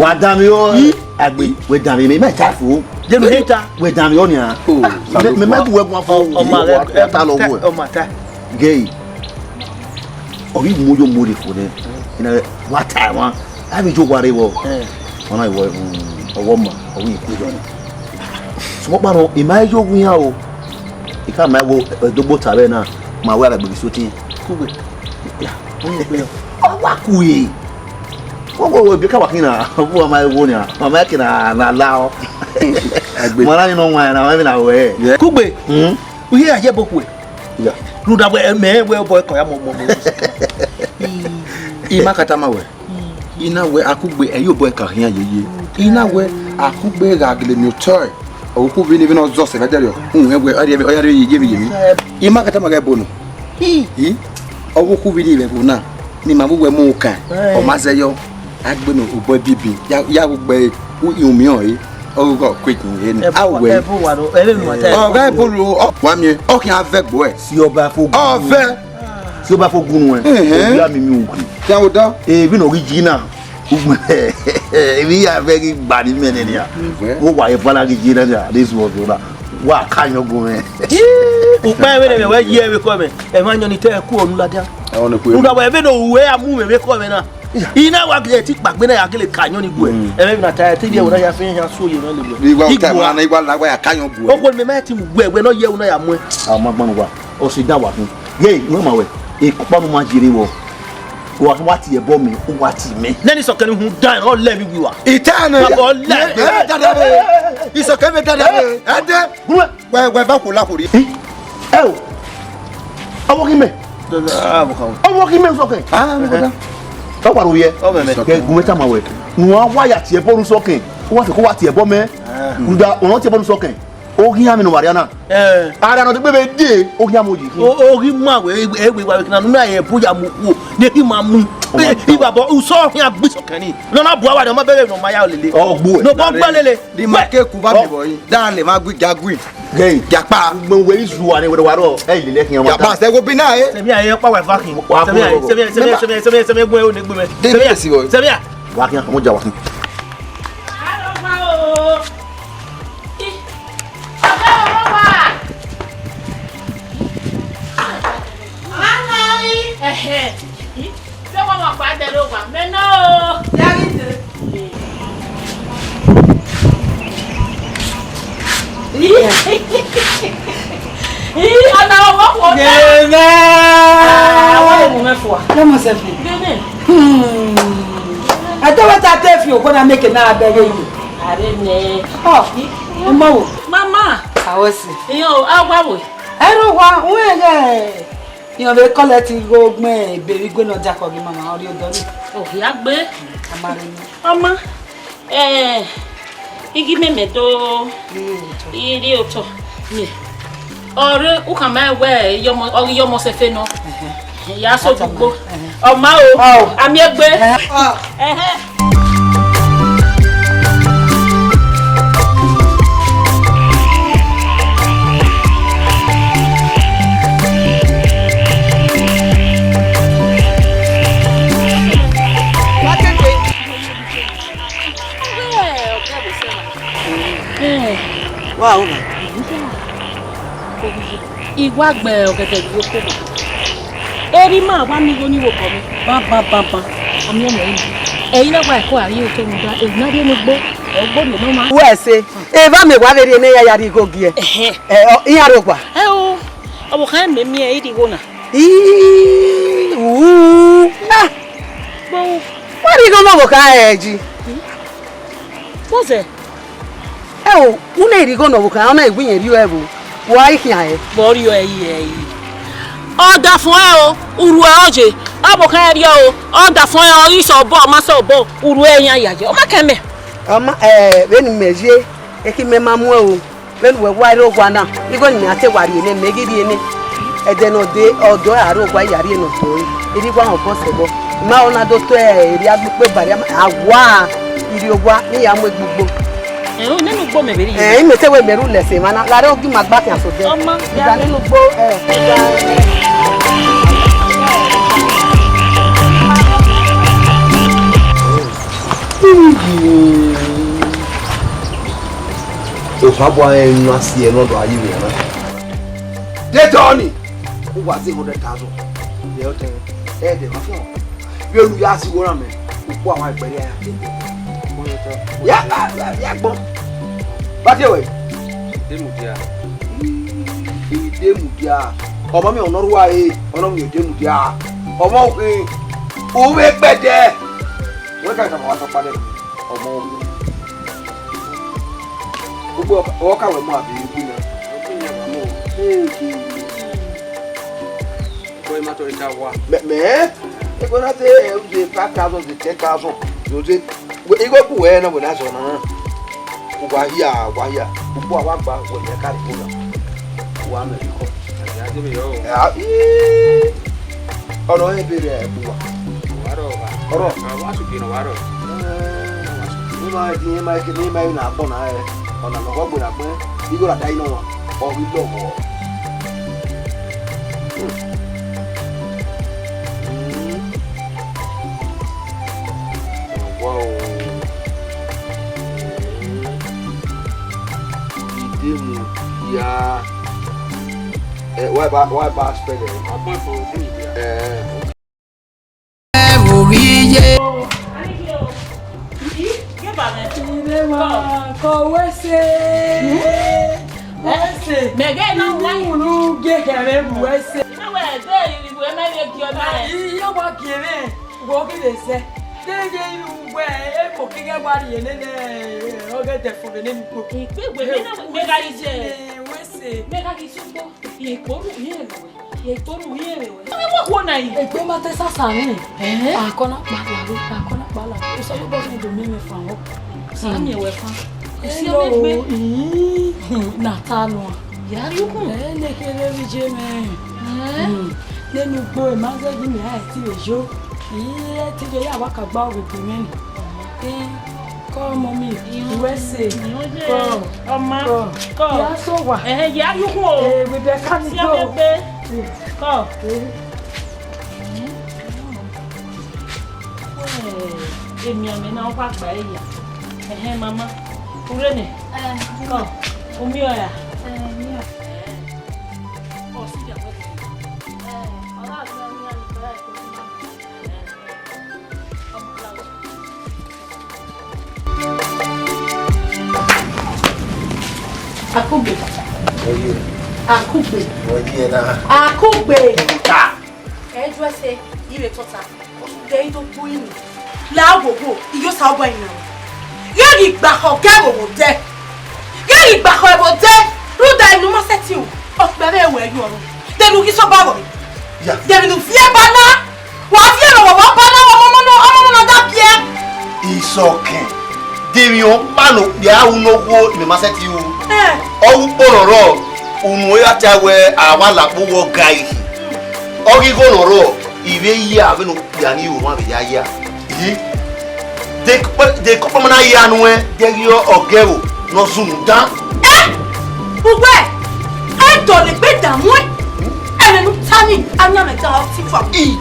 Wa da mi o. Agbe, wẹ da mi, mẹ ta fo. Je mi hita. Wẹ da mi o nia. Oh, me me ku wẹ guan fo. Ọ ma rẹ, ta lọ wẹ. Ọ ma ta. Gay. Ọ ghi mu yo mu re fo nẹ. Ina wa ta wa. A bi jo wa re wọ. Eh. Ọna wọ, mm, ọwọ ma, ọ ghi ku yo. Sumọ kpa nọ, ima yo wu yan o. I ka ma wo, eh, dogbo ta vbe na, ma wẹ a gbe so tin. Kugbe. Ya. Ọ wa ku e. Wo wo wo bi ka wa kina, wo ma wo nia, ma ma kina na la o. Agbe. Ma na ni no wa na, ma na wẹ. Kugbe. Hmm? Uhi a ye bo kue. Ya. Rhunmwuda wẹ mẹ wẹ obọ ẹkọ ya mọ mọ mọ. I ma ka tama wẹ. I na wẹ Akugbe, ẹ i obọ ẹka khian yeye. I na wẹ Akugbe gha gele miẹn otọ ẹre. Ọ khu vbene vbene ọ zọ sẹ vbe ẹdẹrriọ. Uhẹn wẹ, ọ rhie, ọ ya rhie ye vbe yemwi. I ma ka tama ghẹ bonu. I, ọ vbe khu vbene vbe ẹvbo na, ne ima vbe uwẹ mu kan, ọ ma zẹ yọ. A gbe ne obọ bibi, ya, ya gu gbe u, i umiọn ẹre, ọ ghi gọ quick ni. A wẹ. Ẹvbo wa ro, ẹvbo wa ta. Ọ gha ẹvbo ro, ọ, wa miẹn, ọ khian vẹ gbo ẹ. Si ọba fo gun. Ọ vẹ. Si ọba fo gun nuẹn. Ehẹn. Ọ ya mi mi ukri. Khian wo dan. Eh, vbene ọ ghi yi na. Ugbẹn, emwi ya vẹ ghi gba ni mẹ nẹ nia. Wo wa ye bala ghi yi na nia, this was ora. Wa ka yan gun mẹ. Ukpa ẹvbe ne mẹ wẹ yi ẹvbe kọ mẹ, ẹ ma yan ni te ku onu ladian. Ẹ, ọ ni ku. Uda wẹ vbene ọ wẹ a mu mẹ vbe kọ mẹ na. I na wa gele ti kpagbe na ya gele ka ayọn ni gue. Mm. Ẹmwẹ na ta te bi ẹwẹ na ya fẹ yan so ye na le gue. Igua ta ma na igua la wa ya ka ayọn gue. Okhuo mẹ ma ti mu gue ẹwẹ nọ ye ẹwẹ na ya mu ẹ. A ma gbanu wa. Ọ si da wa fun. Ye, wẹ ma wẹ. Ekpa nu ma jere wọ. Wa wa ti ẹbọ mẹ, wa ti mẹ. Nẹni sọkẹn ni hun dan, ọ lẹ mi wi wa. Ita nẹ. Baba, ọ lẹ. Ẹ, ẹ, dada be. Isọkẹn be dada be. Ẹ dẹ. Gúnmẹ. Wẹ, wẹ va khuo la khuo rri. Ẹ o. Ọwọ ghi mẹ. Ọwọ ghi mẹ sọkẹn. Ah, mo da. Ọ wa ro yẹ. Ọ mẹ mẹ. Kẹ gun mẹ tama wẹ. Nu a wa ya tie ẹbọ ru sọkẹn. Wa fẹ ko wa tie ẹbọ mẹ. Ruda, ọ tie ẹbọ ru sọkẹn. Oghi ya mẹ ne wa ria na. Eh. Ara nọ degbe vbe de, oghi ya mẹ oyi. O, oghi ma wẹ, e, e, wẹ wa wẹ kina, nu na ye ẹbọ ya mu khuo. Ne ghi ma mu. Ọ ma da. Ibabọ, usọ hin agbi sọkẹn ni. Nọ na bu awa ni, ọ ma bẹghe ne ọ ma ya lele. Ọ gbu ẹ. Ne ọ bọ gba lele. Di ma ke ku ba mi bọ yi. Da le ma gui, ja gui. Gay. Ja kpa. Mo we izu wa ni we wa ro. Ẹ lele khian wa. Ja kpa, se wo bi na e. Sẹmi a ye kpa wa va khin. Wa sẹmi a, ku sẹmi a, sẹmi a, sẹmi a, sẹmi a, gbe o ne gbe mẹ. Di sẹmi a, mi si wo. Sẹmi a. Wa khian, mo ja wa khin. Ẹhẹn. Ṣé wọ́n mọ̀ pé a dẹrẹ wà mẹ́nà o? Dárí dé. Ọ̀nà ọwọ́ kò dé. Yẹ̀mẹ́. Àwọn èèmù mẹ́fọ̀ wà. Lọ́mọ sẹ́fì. Dèdè. Hmm. Ẹ tó wẹ́ta tẹ́ fi òkú náà mẹ́kẹ̀ náà bẹ̀rẹ̀ yìí. Ààrẹ nẹ. Ọ, ẹ mọ̀ wò. Mama. Àwọn sì. Ìyẹn o, a wá wò. Ẹ ló wá, wọ́n ẹ̀ rẹ̀. Iran vbe kọlẹ ti igho gbẹn ebe vbe igue ne ọ diakọ ghi mama ọ rrie odọ ni. Ohia gbe. Amare ni. Ọma, eh, igi mẹmẹ do. Iri otọ. Iri otọ. Ni. Ọre u khama wẹ, iyọmọ, ọ ghi yọmọ sẹfe nọ. Ẹhẹn. Ya so dugbo. Ẹhẹn. Ọma o. Ọ. Ami egbe. Ẹhẹn. Ẹhẹn. Wa o. I wa gbe ọgẹdẹ vbe okpogho. Erha ima wa miẹn igho ni vbe obọ mwẹ. Banbanbanban, a miẹn ọmọ ẹre. Ẹre na wa ẹko a rhie otọ rhunmwuda, emwi na rhie ne ugbo, ọ gbe orhiọn ne ọ ma. Wẹ ẹse, evba mẹ wa vbe rhie ne ya ya rhie igho gie. Ẹhẹn. Ẹ, ọ, iran rre owa. Ẹ o, ọvbokhan mẹ miẹn i rhie igho na. Ii, uu, ah. Gbo. Wa rhie igho ne ọvbokhan ẹ ji. Bọzẹ. Ẹ o, u na rhie igho ne ọvbokhan, ọ na iwu iyẹn rhie ẹvbo. Wa i khian hẹ? Vbe ọ rriọ ẹre? Ọdafẹn o, urhu ẹre ọ ye. Ọ vbe ọ khian rriọ o, ọdafẹn ọ ghi sẹ obọ, ọ ma sẹ obọ, urhu ẹre iran yayi. Ọ ma kẹ mẹ. Ọ ma, ẹ, vbene imẹ ye, ekhi mẹ ma muẹn o. Vbene uwẹ wa rre owa na, igho ne imẹ a te wa rhie nẹ, mẹ ghi rhie nẹ. Ẹdẹ ne ọ de, ọdọ a rre owa ya rhie ne ọdọ ẹre. Erriọ iwa họn obọ sẹ obọ. I ma rẹn na do to erriọ agbikpe ba rhia, a wa, irri owa ne I ya mu egbugbo. Ẹ, nene ugbo mẹ vbe rhie. Ẹ, imẹ te wẹ mẹ rhulẹ sẹ emwa na, gha rre ogi ma gba khian sẹ odẹ. Ọ ma, ya. Nene ugbo, ẹ. Okhabọ rẹn na si ẹre ne ọ do a ye vbe na. De tọ ni, u wa zẹ hundred thousand. Yẹ otọ ẹdẹ ma fian. Vbene u ya si igho na mẹ, ukpo a wa gbe ẹre ya. Ya, ya, ya gbọn. Ba tie wẹ. Demudia. Demudia. Ọmọ mi ọnọ rua e, ọnọ mi Demudia. Ọmọ òkè, u vbe gbẹdẹ. Wẹ ka tama wa tọkpa dẹ. Ọmọ òkè. Ugbo ọka wẹ mu abi ugbo na. Ugbo na wa mu. Boy, ma tọrọ ta wa. Mẹ, mẹ, ego na te, eh, u de five thousand, u de ten thousand, u de, we, igho ku wẹ na, wẹ na zọ na. U wa hia, u wa hia. Ukpo a wa gba, wẹ mẹ ka rhie na. U wa mẹ ikọ. Ya de me yọ. Ya, ii. Ọnọ ẹ bẹrẹ ẹbu wa. Wa rọ, wa. Ọrọ. Wa su bi nọ, wa rọ. Eh, ne ma di, ne ma ke, ne ma na gbọ na, eh. Ọna nọ gbe na gbẹ. Igho ra da inọ wa. Ọ ghi lọghọ. Hmm. Hmm. Wow. Hmm. Idemu ya. Eh, why ba, why ba spell it? Ọgbọ́n ìfòròjú ìdí. Eh. Ẹ wò rí yé. Ilé wa kọ wẹ́sẹ̀. Wẹ́sẹ̀. Mẹ̀gẹ́ náà wáyé. Ìwúlú gé kẹrẹ wù wẹ́sẹ̀. Náà wẹ̀ ẹ́ dé ìwé mẹ́rin kí ọ náà ẹ̀. Iye wa gẹrẹ, wo ghi lè sẹ. Gẹ́gẹ́ irú wẹ̀ ẹ kò kí gẹ́ wá rí ẹ nẹ́nẹ́ ọgẹ́dẹ̀ fún mi nínú gbogbo. Ìpéwèé mi náà, mẹ́gà yìí jẹ́. Wẹ́sẹ̀. Mẹ́gà yìí tún gbọ́. Ìkórù yín èrè wẹ̀. Ìkórù yín èrè wẹ̀. Ẹ wọ́n kú ọ̀nà yìí. Egbe ma te sasa ni. Ẹ̀hẹ́n. Akọna kpala ro, akọna kpala ro. Osanobua do mẹ mwẹ fan wọ. Sa miẹn wẹ fan. Usi ọmọ egbe. Hello, ii, na ta nọ. Ya ri ukun. Ẹ ne kere vbe je mwẹ. Ẹn? Hmm. Nene ugbo, ẹ ma zẹ gbe mẹ, a ti vbe yo. Ii, ẹ ti vbe ya wa ka gba oghe gbe mwẹ ni. Ẹn. Come, mommy. Irun, U S A. Irun ye. Come. Ọma. Come. Come. Ya so wa. Ẹhẹn, ya yukun o. Eh, we be can go. Si ọmọ egbe. Come. Eh. Eh, emianmwẹ na ọ gba gba ẹre ya. Ẹhẹn, mama. Urre nẹ. Eh. Come. Omi ọya. Eh, mi ọ. Ọ si ya wẹ. Eh, ọ gha gbe mi ya ni gba ẹko. Akugbe. Oye. Akugbe. Oye na. Akugbe. Ta. Ẹ ju ẹse, ire tota. De ido gbu ini. La wowo, iyo sa gba ina. Ye ghi gba khọ gẹ wowo dẹ. Ye ghi gba khọ ẹvbo dẹ. Rhunmwuda enu ma sẹtin o. Ọkpẹvbe ẹvbo ẹre yọ ọrọ. De enu ghi sẹ ọba vbọ. Ya. De enu viẹ ba na. Wa viẹ vbe wa ba na, ọmọ ọmọ na, ọmọ ọmọ na da biẹ. Isọkẹn, de emwi ọkpa ne okpia ru ne okhuo imẹ ma sẹtin ru. Eh. Ọ ru ukpo ne ọ rrọọ, unu ya ta wẹ a wa la kpo uwu ọga ihi. Ọ ghi igho ne ọ rrọọ, I vbe ya vbene okpia ni ru ọmwa vbe ya ya. Ihi. De kpẹ-, de kọkpọ ma na ya nuẹn, de ghi ọgẹvbo ne ọ zunu dan. Eh! Uwẹ, ẹ dọlegbe dan muẹn. Ẹmwẹ ne u ta ni, a yan mẹ dan ọtẹn fua. Iji.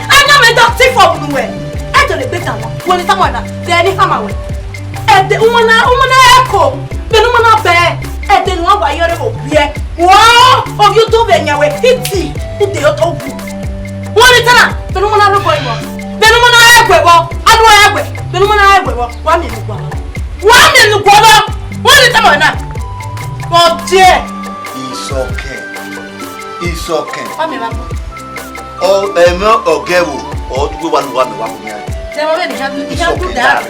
A yan mẹ dan ọtẹn fua unu wẹ. Ẹ dọlegbe dan muẹn. Wẹ ne tama na, de ẹre ne I khama wẹ. Ẹdẹ, u ma na, u ma na ẹko. Vbene u ma na bẹ, ẹdẹ ne u wa ye ọre vbe owiẹ. Wọ, ovbi udu vbe yan wẹ, iti, u de otọ wu. Wẹ ne tama, vbene u ma na rhọkọ ivọ. Vbene u ma na rhọkọ ivọ, a do rhọkọ ivọ. Vbene u ma na rhọkọ ivọ, wa miẹn ne u gua. Wa miẹn ne u gua vbọ. Wẹ ne tama na. Ọ diẹ. Isọkẹn. Isọkẹn. Ọ mẹ vbe agbọn. Ọ, ẹmwẹ ọgẹvbo, ọ dugbe wa ne uwa mẹ wa mu yan. Tẹ vbe ne Isọkẹn da.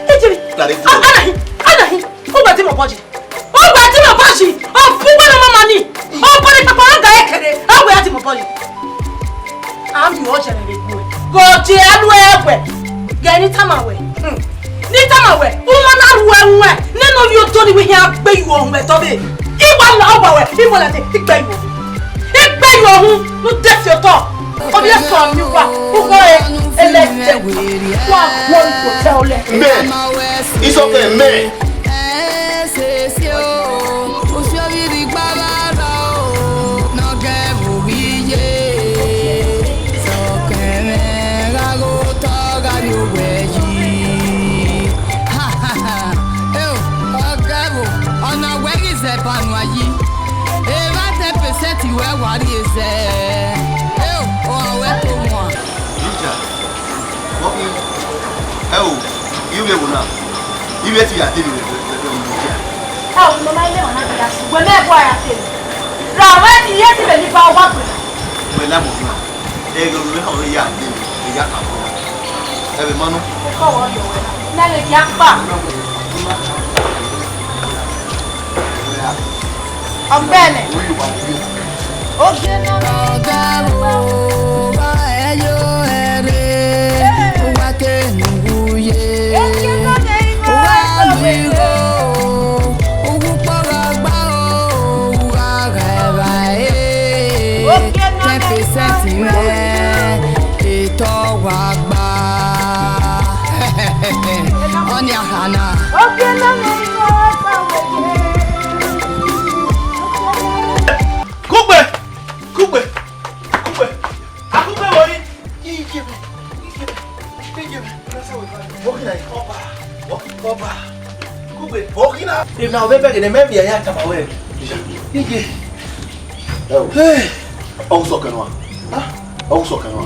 Ejiri. Dare. A, anahi, anahi. Ugbẹ ti mẹ ọbọ yi. Ugbẹ ti mẹ ọbọ yi. Ọ bu ugbẹ ne ọ ma Ani, ọ bọ ni pẹpẹ, ọ ga ekẹre, a wẹ a ti mọ bọ ni. A miẹn ọjẹrẹ vbe gbe. Gọjẹ alu ẹwẹ. Gẹ ni tama wẹ. Hmm. Ni tama wẹ. Uma na ru ẹwẹ. Nene ovbi oto ni wẹ hian gbe yu ohun vbe tọ vbe. Iwa la ọgba wẹ. Iwa la de. Igbe yu. Igbe yu ohun. Nu de fi otọ. Ovbi eso mi wa. Ugo e. Ele de. Wa wo ko te ole. Mẹ. Isọkẹn mẹ. Ẹsẹsẹ o, ufioviri gbarara o, ne ọ gẹ vbe ovbi ye, sọkẹn mwẹ gha gho otọ gha rrie owẹ yi. Eo, ọ gẹ vbo, ọna wẹ ghi zẹ ba nuan yi, evba ten percent wẹ wa rhie zẹ. Eo, ọ wẹ to wan. Ginger, what you? Ẹ o, ivbi ẹvbo na, ivbi ẹti ya dee vbe vbe vbe vbe vbe. Ẹ o, mama, ile mama bi asu. Wẹ mẹ ẹvbo a ya te. Ra wẹ ti ye ti vbe ni ba owa gbe. Wẹ na mo na. Ẹ ghe wẹ ha ya dee vbe ya ka ko. Ẹ vbe ma nọ. Ẹ kọ wọ yọ wẹ na. Na le dia kpa. Ọbẹnẹ. Ọga vbo, ọga ẹyo ẹre, uwa ke nu ye. Uwa lu igho, uwu kpọrọ gba o, uwa gha ẹvba e. Ten percent mwẹ, etọ wa gba. Ọni a kha na. Kugbe! Kugbe! Kugbe! Akugbe wọrri! Iye mẹ! Iye mẹ! Iye mẹ! Ọba! Ọba! Kugbe! Ọba! Emwi na ọ vbe bẹghe ne mẹ miẹn ya tama wẹ. Iye! Ẹ o. Hey! Ọ sọkẹn nua. Ah! Ọ sọkẹn nua.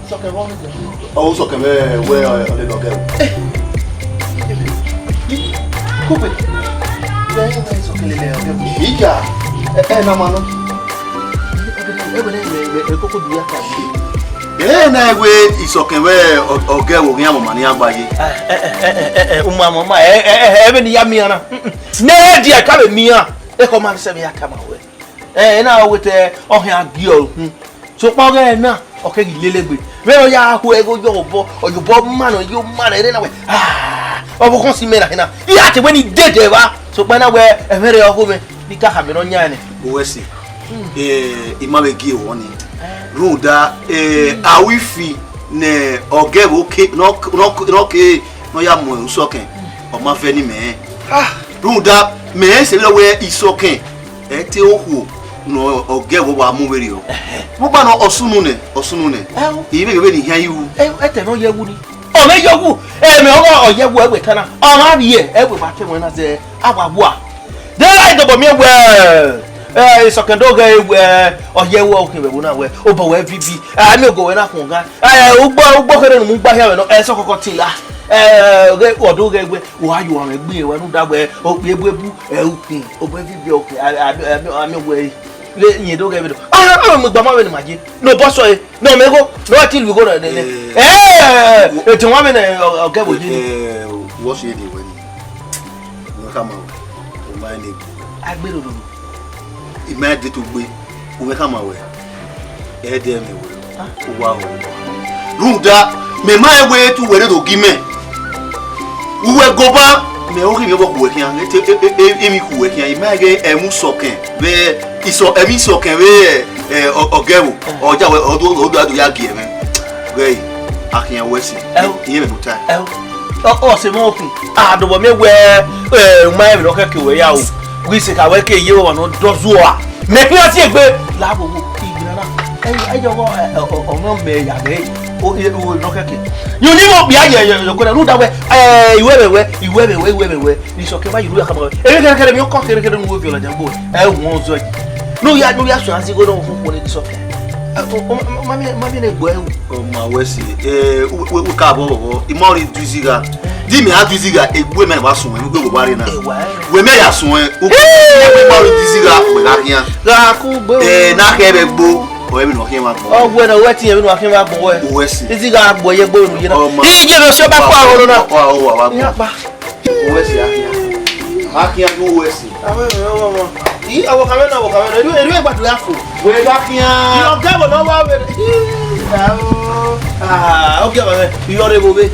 Sọkẹn vbọ? Ọ sọkẹn vbe wẹ ọlele ọgẹ o. Kugbe. Vbe ẹ na sọkẹn lele ọgẹ o. Iya. Ẹ, ẹ na ma nọ. Ẹ wẹ ne ẹ koko du ya ka. Ẹ na wẹ isọkẹn vbe ọgẹ o ghian mama ni agba ye. Ẹ, ẹ, ẹ, ẹ, ẹ, ẹ, uma, uma, ẹ, ẹ, ẹ, ẹ, vbe ne I ya miẹn na. Ne ẹ dia ka vbe miẹn. Ekhọe ma sẹ vbe ya tama wẹ. Ẹ, ena ọ wẹ te ọ khian gie ọre uhunmwu. Sokpan ọghe na, ọ keghi lele egbe. Vbene ọ ya hu ẹghe oyọ obọ, ọ ya obọ ma nọ, ọ ya ma nọ, ẹre na wẹ, ah, ọvbokhan si mẹ na hena. I ya te wẹ ne I dede evba, sokpan na wẹ ẹmwẹ rre ọghe mwẹ, ne I ka khama ne ọ yan nẹ. Uwẹ si, eh, I ma vbe gie wọ ni. Rhunmwuda, eh, a ru ifi ne ọgẹ vbe oke, ne ọ, ne ọ, ne ọ ke, ne ọ ya mu usọkẹn, ọ ma vẹ ne imẹ rẹn. Ah, rhunmwuda, mẹ rẹn sẹ vberriọ wẹ isọkẹn. Ẹ te okhuo ne ọgẹ vbe wa mu vberriọ. Vbe ugbẹn nọ, ọ sunu nẹ, ọ sunu nẹ. Ẹo. I vbe vbe ne I hian ru. Ẹo, ẹtẹ ne ọ ye wu ni. Ọ vbe ye wu. Ẹmwẹ ọghe ọ ye wu ẹwe ta na. Ọ ma rhie ẹwe ma te ẹmwẹ na zẹ, a wa wua. De ra idobọ miẹn wẹ, ẹ, isọkẹn do ghẹ wẹ, ọ ye wu ọkhin vbe ẹvbo na wẹ, obọ wẹ vivi. Ẹ, mi ogo wẹ na khuọn gha. Ẹ, ugbọ, ugbọ kherhe ne u mu gba hia vbe nọ, ẹ, sọkọkọ tin la. Ẹ, ọghe, ọ do ghẹ wẹ, wa yo ọmwẹ gbe wẹ, rhunmwuda wẹ, okpia ebuebu, ẹ, ukhin, obọ vivi ọkhin, a, a, a, a, a, wẹ, le, yẹn do ghẹ vbe do. A, a, mu igba ma vbe ne ma ye. No bọ sọ e, no mẹ go, no ti lu go na nene. Eh, eh, etẹn wa vbe ne, ọ, ọgẹ vbe ye ni. Eh, wọ si de wẹ ni. Wẹ khama wẹ, o ma ne. Agbero lolo. I ma de to gbe, u vbe khama wẹ, ẹdẹ mẹ wẹ, u wa họn. Rhunmwuda, mẹ ma wẹ te uwẹ rre do gi mẹ. Uwẹ goba, mẹ oghi mẹ vbọ khu wẹ khian, e te, e, e, e, emwi khu wẹ khian, I ma ghe ẹmwẹ usọkẹn vbe, isọ, ẹmwẹ isọkẹn vbe, ẹ, ọ, ọgẹ vbo, ọ ja wẹ, ọ do, ọ do, ọ do ya gie ẹmwẹ. Ghẹ, a khian wẹ si, Ẹo. Iye mẹ no ta. Ẹo. Ọ, ọ sẹ mọ okun. A do bọ miẹn wẹ, ẹ, u ma rẹn emwi ne ọ khẹke ruẹ ya o. Wẹ sẹ ka wẹ ke ye ọmwa ne ọ dọ zuọ a. Mẹ khian si egbe. La wo wo, igbe na na. Ẹ, ẹ, yọ, ẹ, ọ, ọ, ọ, mẹ ya vbe. O, e, o, ne ọ khẹke. Yọ ni mo bia ye, ye, ye, ko na, rhunmwuda wẹ, ẹ, iwẹ vbe wẹ, iwẹ vbe wẹ, iwẹ vbe wẹ. Ni sọ ke ba yi ru ya ka ma wẹ. Ẹ, kẹrẹ, kẹrẹ, mi ọkọ kẹrẹ, kẹrẹ, nu wo viọ la jangbo. Ẹ, wọn zọ yi. No ya, no ya sọ azi go no fun ko ni sọ ke. Ẹ, o, o, ma, ma, ma, ma, mi ne gbo ẹ o. Ọ ma wẹ si, eh, u, u, u ka bọ bọ, I ma ọre du izi gha. Di mẹ a du izi gha, egbe mẹ wa sun, egbe wa re na. Ewa, eh. Wẹ mẹ ya sun, eh, u, u ma ọre du izi gha, wẹ gha khian. Gha ku gbe o. Eh, na kẹ bẹ gbo, ọ, emwi ne ọ khian ma gbo. Ọ, wẹ na, wẹ ti emwi ne ọ khian ma gbo wẹ. Wẹ si. Izi gha gbo ye gbo nu ye na. Ọ ma. Iye no so ba kwa ro na. Ọ, ọ, ọ, wa gbo. Ya pa. Wẹ si a khian. A khian du wẹ si. Awe, awe, awe, awe. I, ọvbokhan mwẹ na, ọvbokhan mwẹ na. Erriọ, erriọ ẹgbadu ya fo. Wẹ gha khian. I, ọgẹ ẹvbo ne ọ wa vbe. I, ah, ah, ọgẹ ẹvbo mwẹ. I, ọre vbe ovbe.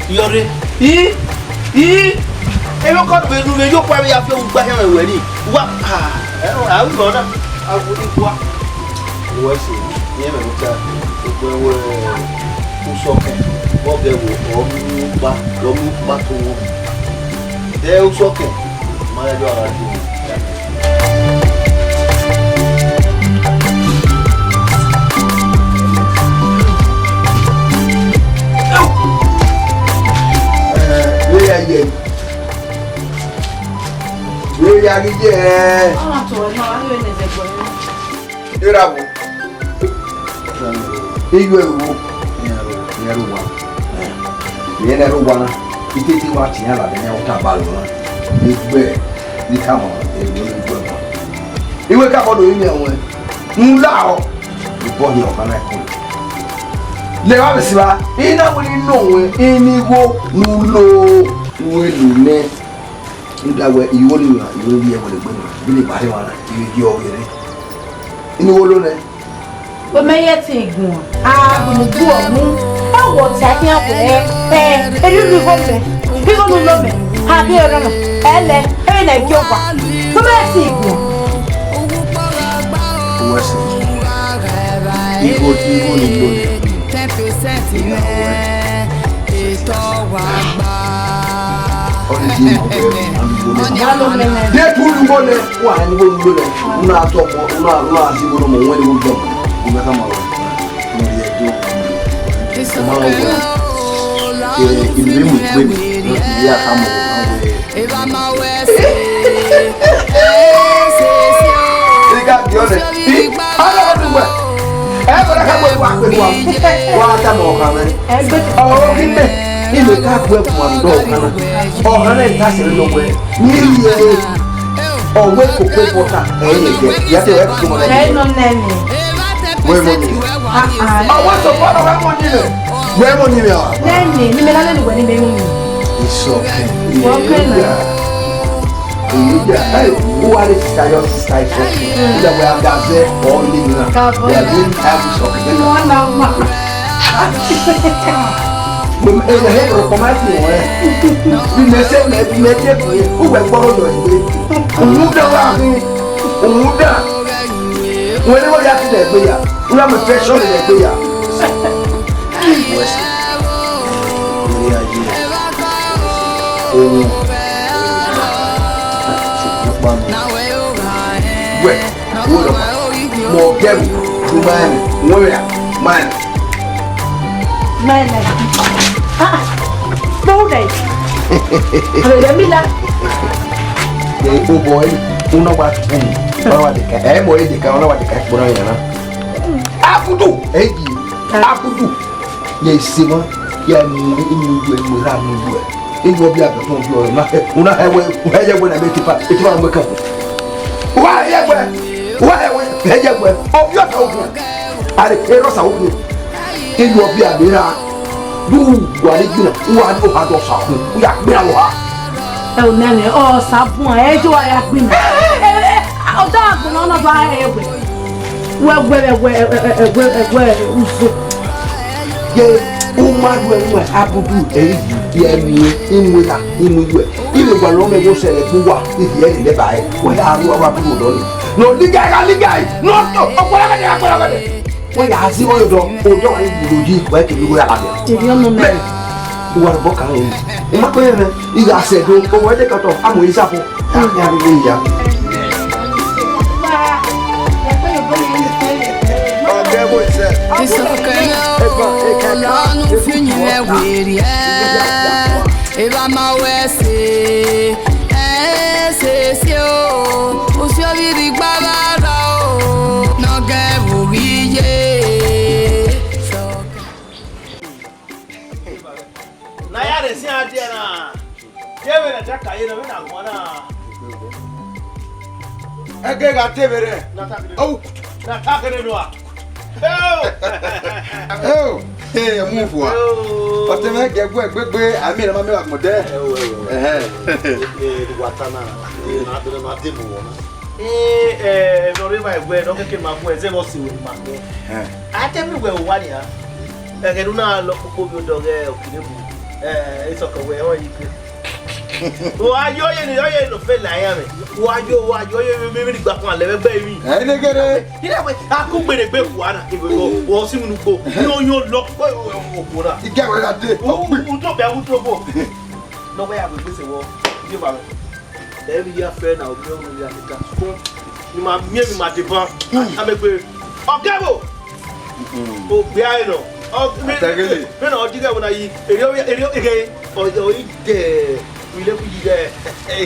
I, ọre. I, I. Emwi ọkọ vbe nu vbe yo kua vbe ya fi owu gba hian mwẹ wẹ ni. Wa, ah, eh, a ru nọ na. A ru ni kua. Wẹ se, irẹn mwẹ ta. Egbe wẹ, usọkẹn, ọgẹ ẹvbo, ọ mu kpa, ọ mu kpa to wo. Ẹ, usọkẹn, ma ya do ara ju. Vbe ya ye. Vbe ya ghi ye. Ọna to ẹre na, a vbe ne ẹzẹ gbọọ. Erha vbo? Iye ẹvbo, iran ru, iran ru wa. Vbe iran ru wa na, I tete wa tie iran ladian, iran ọta ba lọ na. Egbe, ne I tama, ẹvbo ne I gu ẹmwẹ. Iwe ka bọ do yin ẹwẹn, ne u la ọ, I bọ hin ọkhan na ẹko. Lẹ evba vbe si evba, I na wẹẹ ne I nọ wẹ, I ni igho ne u lo, u wẹ lu nẹ. Rhunmwuda wẹ, igho ne I ru, igho ne I ru ẹvbo ne egbe na, vbene I ma rre emwa na, I vbe gie ọghe rre. I ni igho lo nẹ. Wẹ mẹ ye ẹtin guan, a gu mu gu ọmọ, a wọ ọtia khian wẹ, ẹ, erriọ igho mẹ, igho ne u lo mẹ, a ghi rrọọ, ẹlẹ, ẹre na gie ọkpa. Wẹ mẹ ye ẹtin guan. Uwẹ sẹ, igho, igho ne I lo nẹ, igho wẹ. Ọ ni di mọ wẹ, a ni igho nẹ. Ọni a lo mẹ nẹ. De tu igho nẹ. Wa ni wo ndo lẹ, una tọ mọ, una, una si wo mọ, wẹn ni wo dọ. Una ka ma wa. Una ye do. Una wo. Eh, ibi mu gbe ni. Iya ka mọ. Iga bi ọnẹ. Ana wa dugbe. Ẹ bọra ka gbe wa gbe wa. Wa ta mọ ọkhan mẹ. Ọ ghi mẹ. Ime ka gbe wa ndo ọkhan na. Ọkhan na ta sẹ lọ wẹ. Ni ye. Ọwẹ koko bọta ẹyẹ jẹ, ya te wẹ koko bọta. Ẹ nọ nẹ mi. Wẹ mọ ni. Ah, ah. Ọwẹ sọ fún ọwẹ mọ ni mẹ. Wẹ mọ ni mẹ ọ. Nẹ mi, ni mẹ lálẹ́ ni wẹ ni mẹ mọ mi. It's okay. Wọ́n kẹ́ nà. Èyí jà, ẹ, who are the sister, your sister is okay. Nígbà wo a ga fẹ́ ọ̀ ní mi náà? Káàbọ̀. Wà á bí a bí sọ. Wọ́n náà mọ̀. Ẹ ẹ rọ kọ ma ti wọn ẹ. Bí mẹ ṣe mẹ bí mẹ ṣe pé ó wẹ gbọ́rọ̀ yọ ìgbé. Òun dá wá ní. Òun dá. Wọ́n ní wọ́n yá ti lẹ̀ gbé yà. Wọ́n yá mọ̀ fẹ́ sọ́ọ̀lì lẹ̀ gbé yà. West. Orí ayé. Ohun. Nípa mi. Wẹ̀. Wo lọ. Mọ gẹrù. Ló máa ń. Wọ́n rẹ̀. Máa ń. Mẹ́lẹ̀. Ah! Bó dẹ̀. Àbẹ̀rẹ̀ mi la. Ẹ, o bọ̀ ẹ́, o náà wá tún. Wọ́n wá dìka. Ẹ mọ̀ ẹ́ dìka, wọ́n wá dìka, ẹ kpọ́n náà yẹn náà. Abudu! Ẹ yìí. Abudu! Yẹ ise mọ, yẹ mu inu iwe, mu ra mu iwe. Eyi ọbi abẹ fún ọbi ọrẹ, una hẹ, una hẹ wẹ, una hẹ yẹ wẹ na mẹ tipa, tipa wẹ kẹfọ. Wa hẹ yẹ wẹ, wa hẹ wẹ, hẹ yẹ wẹ, ọbi ọsa ogun. Are, erọ sa ogun. Eyi ọbi abẹ ra, du wa ni gbina, wa ni oha dọ sa ogun, u ya gbina oha. Ẹ o nẹmẹ, ọ sa bun, ẹ jọ wa ya gbina. Ẹ, ẹ, ẹ, ọ da gbina, ọ na ba ẹ wẹ. Wẹ, wẹ, wẹ, wẹ, wẹ, wẹ, wẹ, uzo. Ye, u ma ru ẹmwẹ Abudu, ẹ, ye, ye, imu ra, imu iwe. Iwe gba lọ mẹ wo sẹ ẹkpu wa, iye ẹre lẹ ba ẹ. Wẹ ya ru wa Abudu dọ ni. No, liga, liga, no, no, ọkpọlọgẹdẹ, ọkpọlọgẹdẹ. Wẹ ya si odọ, odọ wa ibu do yi, wẹ ke mi wẹ Abudu. Ibi ọmọ mẹ. Uwa bọ kan o. U ma ko yẹn nẹ, I gha sẹ do, owẹ de kọtọ, a mu isa fo. A ya vbe ya. Ọgẹ wo isẹ. Isọkẹlẹ o, lọnu fi yin mẹ weri ẹ. Eva ma wẹ se, ẹ se se o. Usi ovbi di gba vba rọ o. Nọgẹ vbe ovbi ye. Na ya rẹn siẹn adiẹ na. Ye vbe ne a ta ka ye na, vbe na guan na. Ẹgẹ gha te vbe rẹ. Na ta kere. Oh. Na ta kere nua. Heo! Heo! Hey, move wa. Heo! Ọtẹn mwẹ gẹ ẹguẹ gbegbe, a miẹn ne ma miẹn vbe agbọn dẹ. Heo, heo. Ẹhẹn. Wa ta na, na de na de mu wọ na. Ee, eh, emwi ne ọ rre evba ẹguẹ ne ọ keke ma guẹ, zẹ vbe ọ si wẹ ma guẹ. Eh. A te miẹn wẹ owa nian. Ẹghẹ ne u na lọ kpokpo vbe odọ ghẹ Okinebu. Eh, Isọkẹn wẹ họn yi ke. Wa yo ye ni, yo ye no fe la ya mẹ. Wa yo, wa yo ye mi, mi, mi gba kun alẹ vbe gbe mi. Ẹ ne gere. Ina wẹ, a ku gbere gbe kua na, ke wẹ, wọ si mu nu gbo. Yo, yo, lọ, wẹ, wẹ, wẹ, wẹ, wẹ, wẹ. Ige wẹ la de. U, u, u to bẹ, u to bo. No, wẹ ya gbe gbese wọ. Ye ba mẹ. Ẹ vbe ya fẹ na, ovbi ọmọ ya nika sukun. Ne ima miẹn emwi ma deba. Amegbe. Ọgẹvbo. Okpia ẹre nọ. Ọ, me, Atẹgele. Me na ọ dighe ẹvbo na yi. Ere, ere, ere, ọ, ọ, i de. Wi le ku yi de.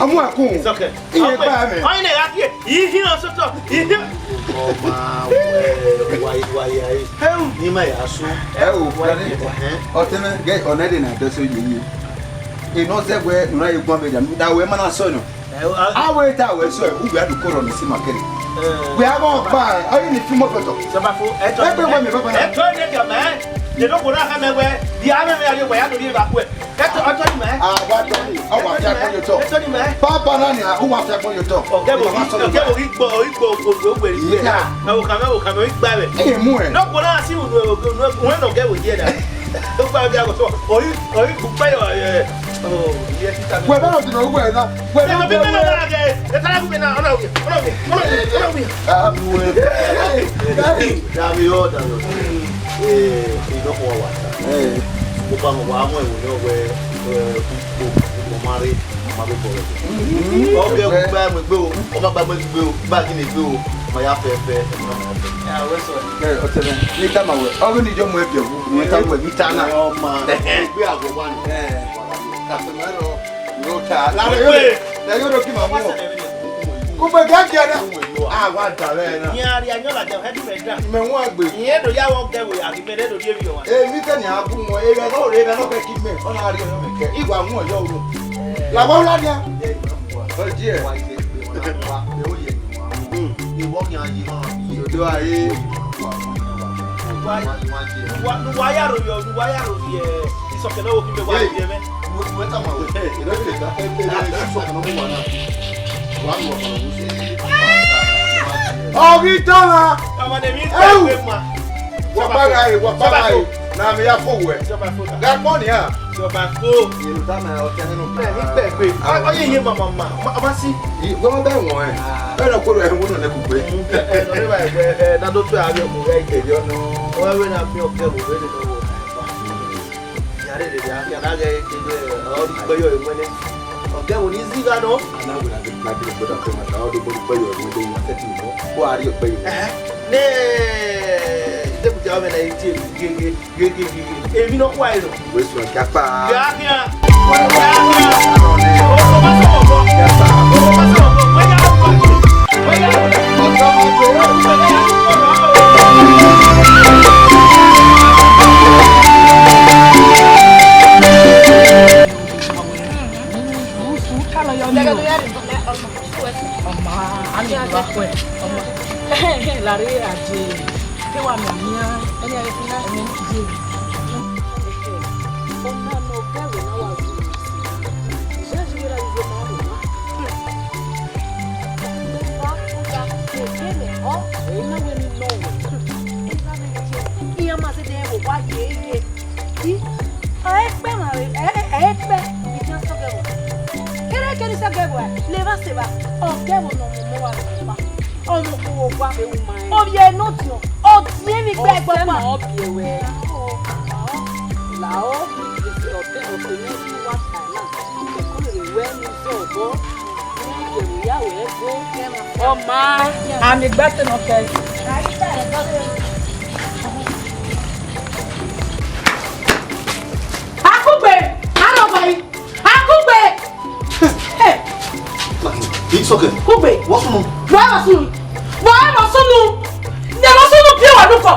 Amu akun. It's okay. Iye pa mẹ. Ọ, ine ya kie. Ihi na sotọ. Ihi. Ọma, wẹ, wa, wa ya e. Heu. Ni ma ya so. Ẹ o, Wa brother, ye. Ẹhẹn. Ọtẹn mẹ, gẹ, ọna de na dọ so ye ye. Enọ zẹ wẹ, nura ye gbọn vbe ya, da wẹ ma na sọ nọ. Ẹ, a- Avbe ta wẹ sẹ, uwẹ a do koro ni si ma kẹre. Ẹ. Wẹ a vọ gba, a yi ni fi mọ fẹtọ. Sọba fo, ẹ tọ. Ẹ pẹ wẹ mi baba na. Ẹ tọ ni ẹdẹ mẹ. Ye no kona ka mẹ wẹ, di a mẹ mẹ a ye wẹ ya do ni ba kuẹ. Ẹ tọ, ẹ tọ ni mẹ. A wa tọ ni, a wa fi agbọn ye tọ. Ẹ tọ ni mẹ. Baba na ni, a wa fi agbọn ye tọ. Ọgẹ bo, ọgẹ bo ghi gbọ, ghi gbọ, gbo gbo wẹ. Iya. Mẹ wo ka mẹ wo ka mẹ gba wẹ. Ẹ mu ẹ. No kona si unu, unu, unu, ọgẹ wo ye na. Ó gbá ọdẹ àgọ́ sọ, orí, orí kò pẹ́ yọ, ẹ, ẹ, ọ, ìyẹn títà mi. Wẹ bá ọdún náà wẹ náà, wẹ náà wẹ náà. Ẹ tara gúnmi náà, ọ̀nà òye, ọ̀nà òye, ọ̀nà òye, ọ̀nà òye. Dàbí ọ, dàbí ọ. Ẹ, ìdọ́kọ̀ wà wà sá. Mo bá wọn wà á mọ̀ ìwé náà wẹ, ẹ, kò, kò máa rí, máa rí bọ̀rọ̀. Ọkẹ́ kò gbá ẹ̀mọ̀ gbé o, ọmọ gbá ẹ̀mọ̀ gbé o, bá a kí ni gbé o, ọmọ yà fẹ́ fẹ́, ẹ̀mọ̀ náà máa fẹ́. Ẹ, ọtẹn mẹ, ne I tama wẹ, ọ ghi ni yo mu ẹbiẹ wu, ne I tama wẹ, ne I ta na. Ẹ, ọ ma, ẹgbẹ àgọ wa ni. Ẹ, kàfẹ mẹ rọ, yóò ta. Lára yóò, ẹ yóò rọ kí màá mú ọ. Kò gbẹ gẹgẹ rẹ. A wa da rẹ na. Ìyẹn a ri ayọn ladian, ẹ dì mẹ dan. Mẹ wọn gbe. Ìyẹn do ya wọ gẹ wẹ, àbí mẹ rẹ do di evi wọn. Èmi tẹ ni a bú wọn, èrè náà, èrè náà fẹ́ kí mẹ, ọ na rí ọyọ mẹ kẹ, ìwà wọn yọ wọn. Làwọn ńlá ni a. Ẹ, ìwà wọn. Ọ jẹ́. Ìwọ kì í ayé máa bí. Òjò ayé. Wa, wa ya ro yọ, wa ya ro yẹ. Isọkẹ náà wo kí n bẹ wá yẹ mẹ. Mo, mo ta ma wẹ. Ẹ, ẹ, ẹ, ẹ, Isọkẹ náà mo wà náà. Wà á lọ ọ̀pọ̀lọpọ̀ ṣe. Ọ̀gí tọ́ra. Ọmọ nẹ̀mí ń tẹ̀wé ma. Wọ́n bá ra ẹ̀, wọ́n bá ra ẹ̀. Na mi ya fo wẹ. Sọba fo ta. Ga kpọ nia. Sọba fo. Yẹn ta ma ọtẹ nínú. Bẹẹ ni bẹẹ pé. Ọ yẹ yẹn mama ma. Ma ma si. Wọ́n bẹ wọ̀n ẹ̀. Bẹ́ẹ̀ ni kúrò ẹ̀ wọ́n nọ lẹ́kùn pé. Ẹ ẹ nọ níbà ẹ ẹ dado tó àárẹ̀ ọmọ rẹ̀ yẹ yọ nù. Wọ́n wẹ̀ náà fi ọ̀kẹ́ wò wẹ́lẹ̀ lọ́wọ́. Yàrá èdè àti alága ẹ̀ kébé ọ̀rí pẹ́yọ̀ ìwẹ́lẹ̀. Ọ̀kẹ́ wò ní zíga nù. Aláwọ̀ làbí pàdé ìgbọ́dọ̀ kọ́ màtà ọdún bọ́dún pẹ́yọ̀ ìwẹ́lẹ̀ yìí wọ́n fẹ́ tì mọ́. Kó a rí ọ̀pẹ́ yìí. Ẹ̀hẹ́. Ní ẹ̀ ẹ̀ dẹ́kun ti àwọn ọmọ ẹ̀ náà yìí tí èmi gégé. Gege, gege. Èmi náà kó àìrọ̀. Ìwé sùn ọ̀gá pa. Kíákíá. Kíákíá. Ọkọ̀ bá sọ̀rọ̀ bọ̀. Ọkọ̀ bá sọ̀rọ̀ bọ̀. Wẹ́yà ló kọ̀. Wẹ́yà ló kọ̀. Ọmọ, a lè lọ akọ ẹ. Ọmọ. Lare aje. Ke wa mẹ mia. Ẹni ẹ fi na ẹni je. Ọmọ náà ọgẹrẹ náà wà lórí ìsìn. Ìyá yìí wẹ́rẹ́ ìwé máa wò wá. Ló bá kúta, kò dé lè họ́, èyí náà wé mi lọ́wọ́. Ìyá máa ṣe dé ẹ̀wọ̀ wá yé yé. Ih, ẹ kpẹ ma re, ẹ, ẹ, ẹ kpẹ, I khian sẹ ọgẹvbo. Kẹrẹkẹrẹ sẹ ọgẹvbo, levba sẹ evba, ọgẹvbo ne ọ mu wa vbe ọkpa. Ọmọ okhuo wa. Ovbi ẹre ne ọ diọn, ọ diọn emwi gbe ẹgbẹe ọkpa. Ọ biẹ wẹ. Lao, lao, ọtẹn, ọtẹn ne u wa ta na, ẹko rere wẹ ne u zẹ obọ, ne u ye vbe ya wẹ ẹgo. Ọ ma, a miẹn egbe te nọ kẹ. Akugbe! Arọba yi! Akugbe! Hey! It's okay. Kugbe! What's wrong? Wẹ vbọ sunu? Wẹ vbọ sunu? Vbọ sunu pie wa nukọ.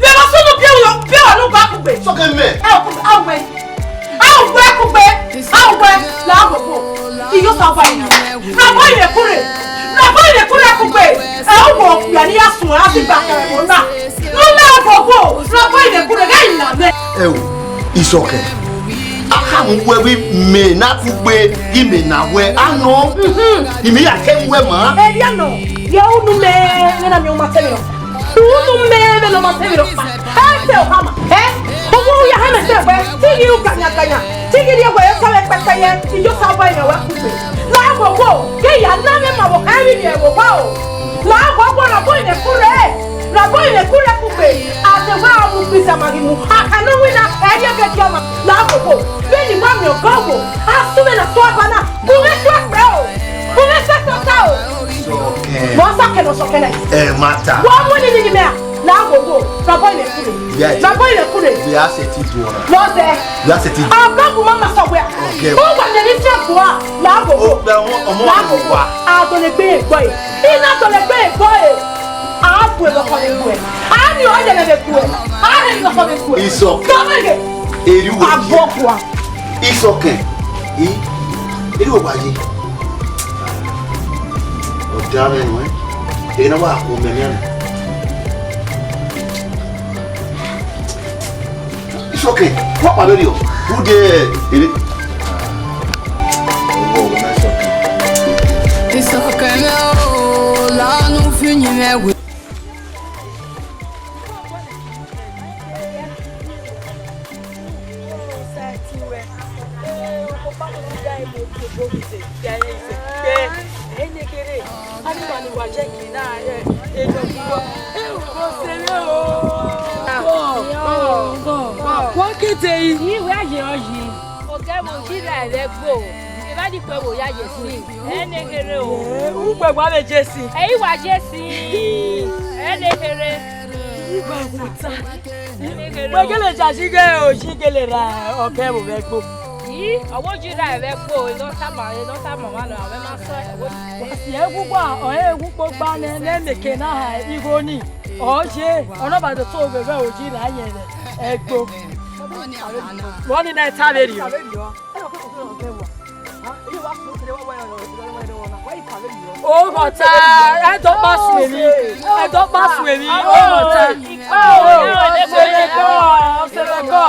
Vbọ sunu pie wa, pie wa nukọ, Akugbe. It's okay, man. Ẹ, Akugbe, awẹ. Awẹ, Akugbe. Awẹ. La gbogbo. Iyo sa wa yi. Na wa yi kure. Na wa yi kure, Akugbe. Ẹ, o wo ya ni ya sun, a ti gba kẹrẹ mo na. Nuna gbogbo, na wẹ ivbiẹkun rẹ ghẹ na mẹ. Ẹ o, Isọkẹn, a kha mu wẹ vbe imẹ ne Akugbe, imẹ ne a wẹ, a nọ. Mhm. Imẹ ya kẹ mu wẹ ma. Ẹ ya nọ. Ya unu mẹ vbene a miẹn u ma sẹ emwi rhọkpa. Unu mẹ vbene ọ ma sẹ emwi rhọkpa. Ẹ sẹ ọkpa ma. Ẹ, uwu ya hama ẹsẹ wẹ, te I ghi ru kanya kanya, te I ghi rhie wẹ ye sẹ mwẹ pẹpẹyẹ, I yo sa wẹ ẹ wẹ kugbe. La ghogho, ke ya na mwẹ ma vbe okha vbirri ẹvbo owa o. La ghogho, rhọkpa ne I ku rre, rhọkpa ne I ku rre kugbe. A te wẹ a mu pizza ma ghi mu, a ka ne winna, ẹ rhie ke gie ọmwa. La ghogho, vbene I wa miẹn ọgọgho, a sẹ mwẹ na sẹ ọkpa na, bu mwẹ sẹ ọkpa o, bu mwẹ sẹ ọkpa o. Sọkẹn. Vbọ sọkẹn nọ sọkẹn na? Ẹ ma ta. Wa mu ni ni mẹ a? La ghogho, rhọkpa ne I ku rre. Yes. Rhọkpa ne I ku rre. We are set to do. Vbọ zẹ. We are set to do. Ọgọgho ma ma sọ wẹ. Okay. U wa ne ni fi ẹko a, la ghogho. O, bẹ ọmọ, ọmọ La ghogho. Wa. A do le gbe ẹgbọ e. I na do le gbe ẹgbọ e. A bu ẹvbo kọ vbe gbe. A ni ọ yẹ vbe gbe. A he ni kọ vbe gbe. Isọ. Gọmẹgẹ. Eri uwe. Abọ kua. Isọkẹn. I, eri uwe wa ye. Ọ da mwẹ nuẹn. Ena wa ko mẹ miẹn. Isọkẹn, wa kpa vberriọ. Ude ere. Isọkẹn. Isọkẹn mẹ o, lanu fi yin mẹ we. Wa kete yi. Iwe aye ọyi. Ọgẹ vbe oyi ra ẹre gbo. Evba di kpẹ vbe oya ye si. Ẹ ne kherhe o. Ugbẹgba vbe Jesi. Ẹ i wa ye si. Ẹ ne kherhe. Ugbẹgba ta. Ẹ ne kherhe o. Wẹ gele jaji ghe oyi gele ra ọgẹ vbe ovbi ẹgbo. Yi, ọvbokhan yi ra ẹvbo ẹgbo, e nọ tama, e nọ tama ọmwa nọ, avbe ma sọ ẹvbo. Si ẹghugba, ọre ẹghugbo gba nẹ, ne meke na ha igho ni. Ọ ye, ọ nọ ba do so vbe vbe oyi ra yẹn vbe ẹgbo. Vbọ ni na ta vberriọ? Oghọta, ẹdọkpa suẹn emwi, ẹdọkpa suẹn emwi, oghọta. Ọsẹrẹkọ, ọsẹrẹkọ,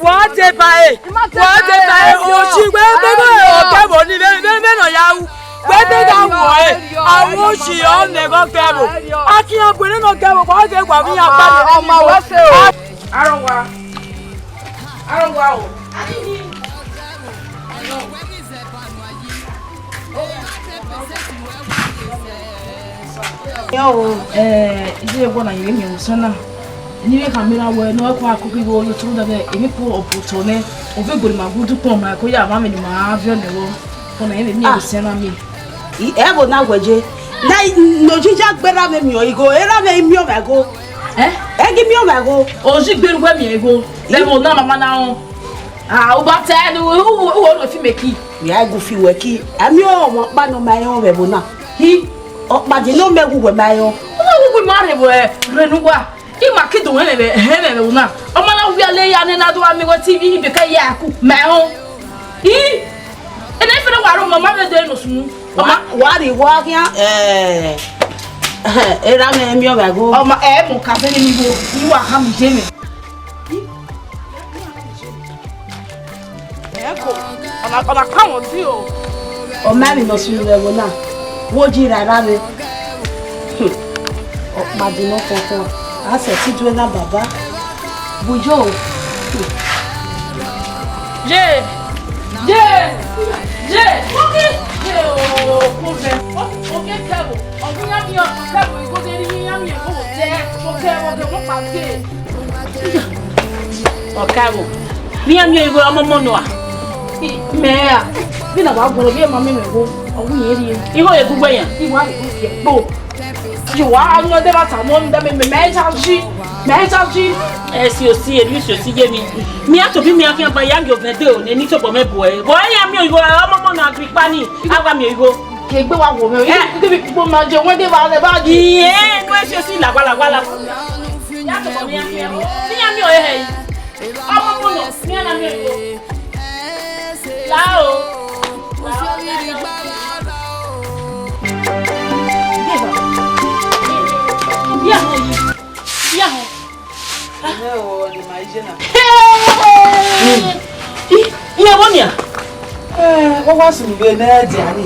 wa deba ẹre, wa deba ẹre, oji wẹ, wẹ, wẹ, ọkẹ vbo ni, vẹ, vẹ, vẹ nọ ya ru, wẹ te da wọ ẹre, a ru oji ọ nẹ ghe ọkẹ vbo, a khian bu ẹre nọ ọkẹ vbo, wa ghe wa vbe iran kpa. Ọma wẹ se o. Arọgha. Arọgha o. Yo, eh, iye ẹguae na, I vbe miẹn vbe usẹ na. Eni vbe khama erha wẹ ne ọ wa koko igho ye otọ da vbe emwi kpo ọbotọ nẹ, ọ vbe gbe ma gudu kpọn ma ko ya vbe amwẹ ne ima viọ nẹ vbọ. Ko na, I vbe miẹn vbe usẹ na miẹn. I, ẹvbo na wẹ je. Na, ne oji ya gbe erha mwẹ miẹn igho, erha mwẹ i miẹn ọmwa igho. Eh? Ẹ ghi miẹn ọmwa igho. Oji gbe erha uwẹ miẹn igho. Ẹvbo na mama na rọn. Ah, u ba ta ẹre, u, u, u, u ro fi mẹ ki. Ya gu fi wẹ ki. A miẹn ọmwa ọkpa ne ọ ma rẹn vbe ẹvbo na. Hi. Ọkpa je ne ọ mẹ gu wẹ ma rẹn. U ma gu wẹ ma rẹn vbe, rẹn ne uwa. I ma ke do hẹnmwẹ vbe, hẹnmwẹ vbe ẹvbo na. Ọ ma na wia le ya ne na do a miẹn wẹ T V ibe ke ya ku. Ma rẹn. I. Ene fẹrẹ wa ro mama vbe de no sunu. Wa, wa ri wa khian, eh, erha mwẹ miẹn ọmwa igho. Ọ ma, ẹ mu ka vbe ni mi wo, I wa ha mi je mẹ. Ẹ ko, ọ na, ọ na ka wọn di o. Ọ ma emwi ne ọ sunu vbe ẹvbo na, wo ji ra erha mwẹ. Hmm. Ọkpa di nọ kọkọ, a sẹ ti due na baba. Bu yo. Hmm. Ye! Ye! Ye! Oke! Ye o, ko vẹ. Oke kẹvo. Ọdún yá mi ọkọ kẹvo, ìgò de rí yín yá mi ẹ̀kọ́ wò jẹ́. Oke, oke, mo pàdé. Ọkẹvo. Vbe iran miẹn igho ọmọmọ nua? Mẹ ra. Vbene a wa guọnọ, vbe ma miẹn mwẹ igho, ọ wu yẹn rhie. Igho ye gu wẹ yan? Igho a ghi gu fi ẹkpo. Yo, wa a yan de ba ta mọ nda me, me, me ja ji. Me ja ji. Ẹ si osi, eri si osi ye mi. Mi a to bi mi a khian ba ya ngi ovẹn de o, ne ni tobọ mẹ bu ẹ. Bọ ẹ ya miẹn igho, ọmọmọ na gbe ikpa ni, a wa miẹn igho. Ke gbe wa wo me. Eh. Ke bi kpo ma je, wẹn de ba, ba ji. Iye, no ẹ si osi lagba, lagba, lagba. Ya tobọ mi a khian. Mi a miẹn ọre hẹ yi. Ọmọ mọ nọ, mi a na miẹn o. La o. La o. Bia họn yi. Bia họn. Hey! I, iye wo nia? Eh, wa wa sunu vbe ne dia ni.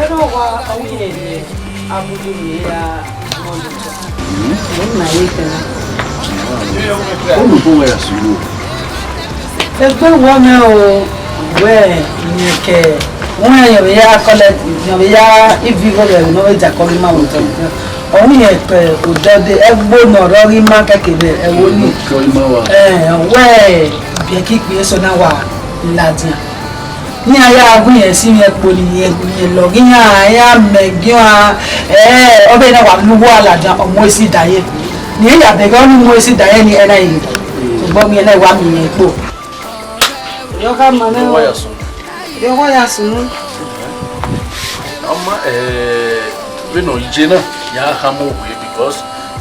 Ẹrọ wa ọwọ yẹn yẹ abúlé yẹn ya. Unu kọ wẹ ya sunu. Egbe wọ mẹ o, wẹ, iyẹn kẹ, wọn yẹn vbe ya kọlẹ, yẹn vbe ya ivi igho vbe ẹvbo ne ọ vbe dia kọlẹ ima vbe otọ. Ọ ru iyẹn kẹ odẹ odẹ, ẹgbo ne ọ rrọọ ghi ma kẹkẹ vbe ẹvbo ni. Kọ ima wa. Ẹ, wẹ, biẹ ke ikpia eso na wa ladian. Iran ya gu yẹn si mwẹ kpo ni, yẹn, yẹn lọghe iran, iran mẹ gie iran, ẹ, ọ vbe na wa lu uwu ladian, ọ mu esi da ye. Ne iran ya bẹghe ọnii mu esi da ye ni, ẹna ye. Sokpan miẹn na wa miẹn yẹn kpo. Yọ gha ma nẹ. Wa ya sunu. Yọ wa ya sunu. Ọ ma, eh, vbene ọ ye na, ya khama owe because,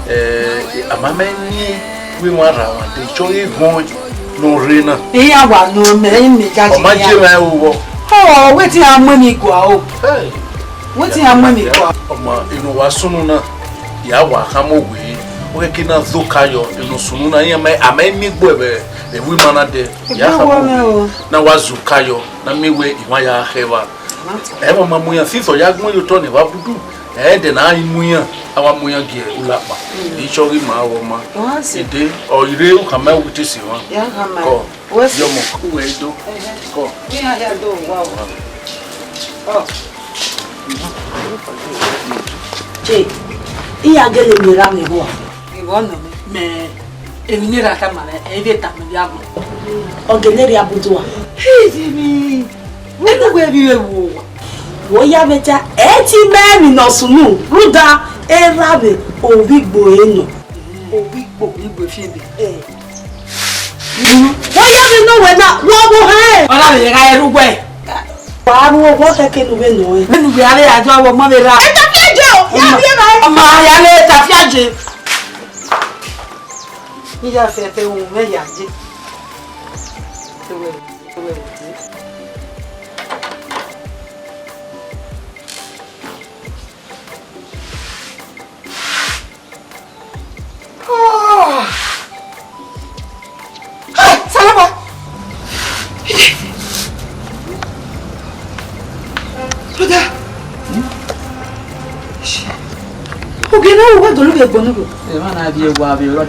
eh, a ma mẹ ni wẹ emwa rra mwa de, chọ ghi ghọn ne ọ rre na. Iran wa nọ mẹ, ẹ i mẹ ya. Ọ ma ye mwẹ ẹ o vbọ. Oh, wetin a mu emwi gua o? Hey. Wetin a mu emwi gua? Ọ ma, inu wa sunu na, ya wa khama owe, ọ ghẹ ke na zo ka yọ, inu sunu na, iran ma, a ma ni gbe vbe, ewu ima na dẹ. Ya khama owe. Na wa zo ka yọ, na miẹn wẹ iwan ya khẹ evba. Ẹ wa ma mu iran, since ọ ya gbẹn ye otọ ne evba budu, ẹ dẹ na i mu iran, a wa mu iran gie ulakpa. Ichọ ghi ma wọ ma. Ide, ọ ire u khama witness mwa. Ya khama. Kọ. Wẹ si. Yọmọ, uwẹ i do. Kọ. Iran ya do wa o. Che, I ya gele miẹn erha mwẹ vbua. Ivọ nọ mẹ, mẹ emwi ne erha tama mwẹ, ẹ i vbe tama mwẹ agbọn. Ọ gele rhie abudu a. Hey, Jimmy, wẹ ne uwẹ vbe vbe wo? Wo ya vbe ta, ẹ ti mẹ emwi ne ọ sunu, rhunmwuda erha mwẹ ovbi igbo ẹre nọ. Ovbi igbo, igbo fi ebe. Eh. Wẹ ya vbe nọ wẹ na, wẹ ọvbokhan ẹre. Ọ na vbe gha rre uwẹ. Wa ru owa kẹkẹ ne u vbe nọ ẹn. Vbene uwẹ a vbe ya jọ, wẹ ọmọ vbe ra. Ẹ tafiaje o, ya vbe ra. Ọmọ ya le tafiaje. Iye a fẹfẹ, uhunmwu mwẹ ya ye. Ewẹ, ewẹ, ewẹ. Ah! Ah, Salama! Brother! Ogie na, uwẹ dọlọ vbe ẹgbọn nẹ bro? Emwa na vbiẹ wa vbe ọrọre,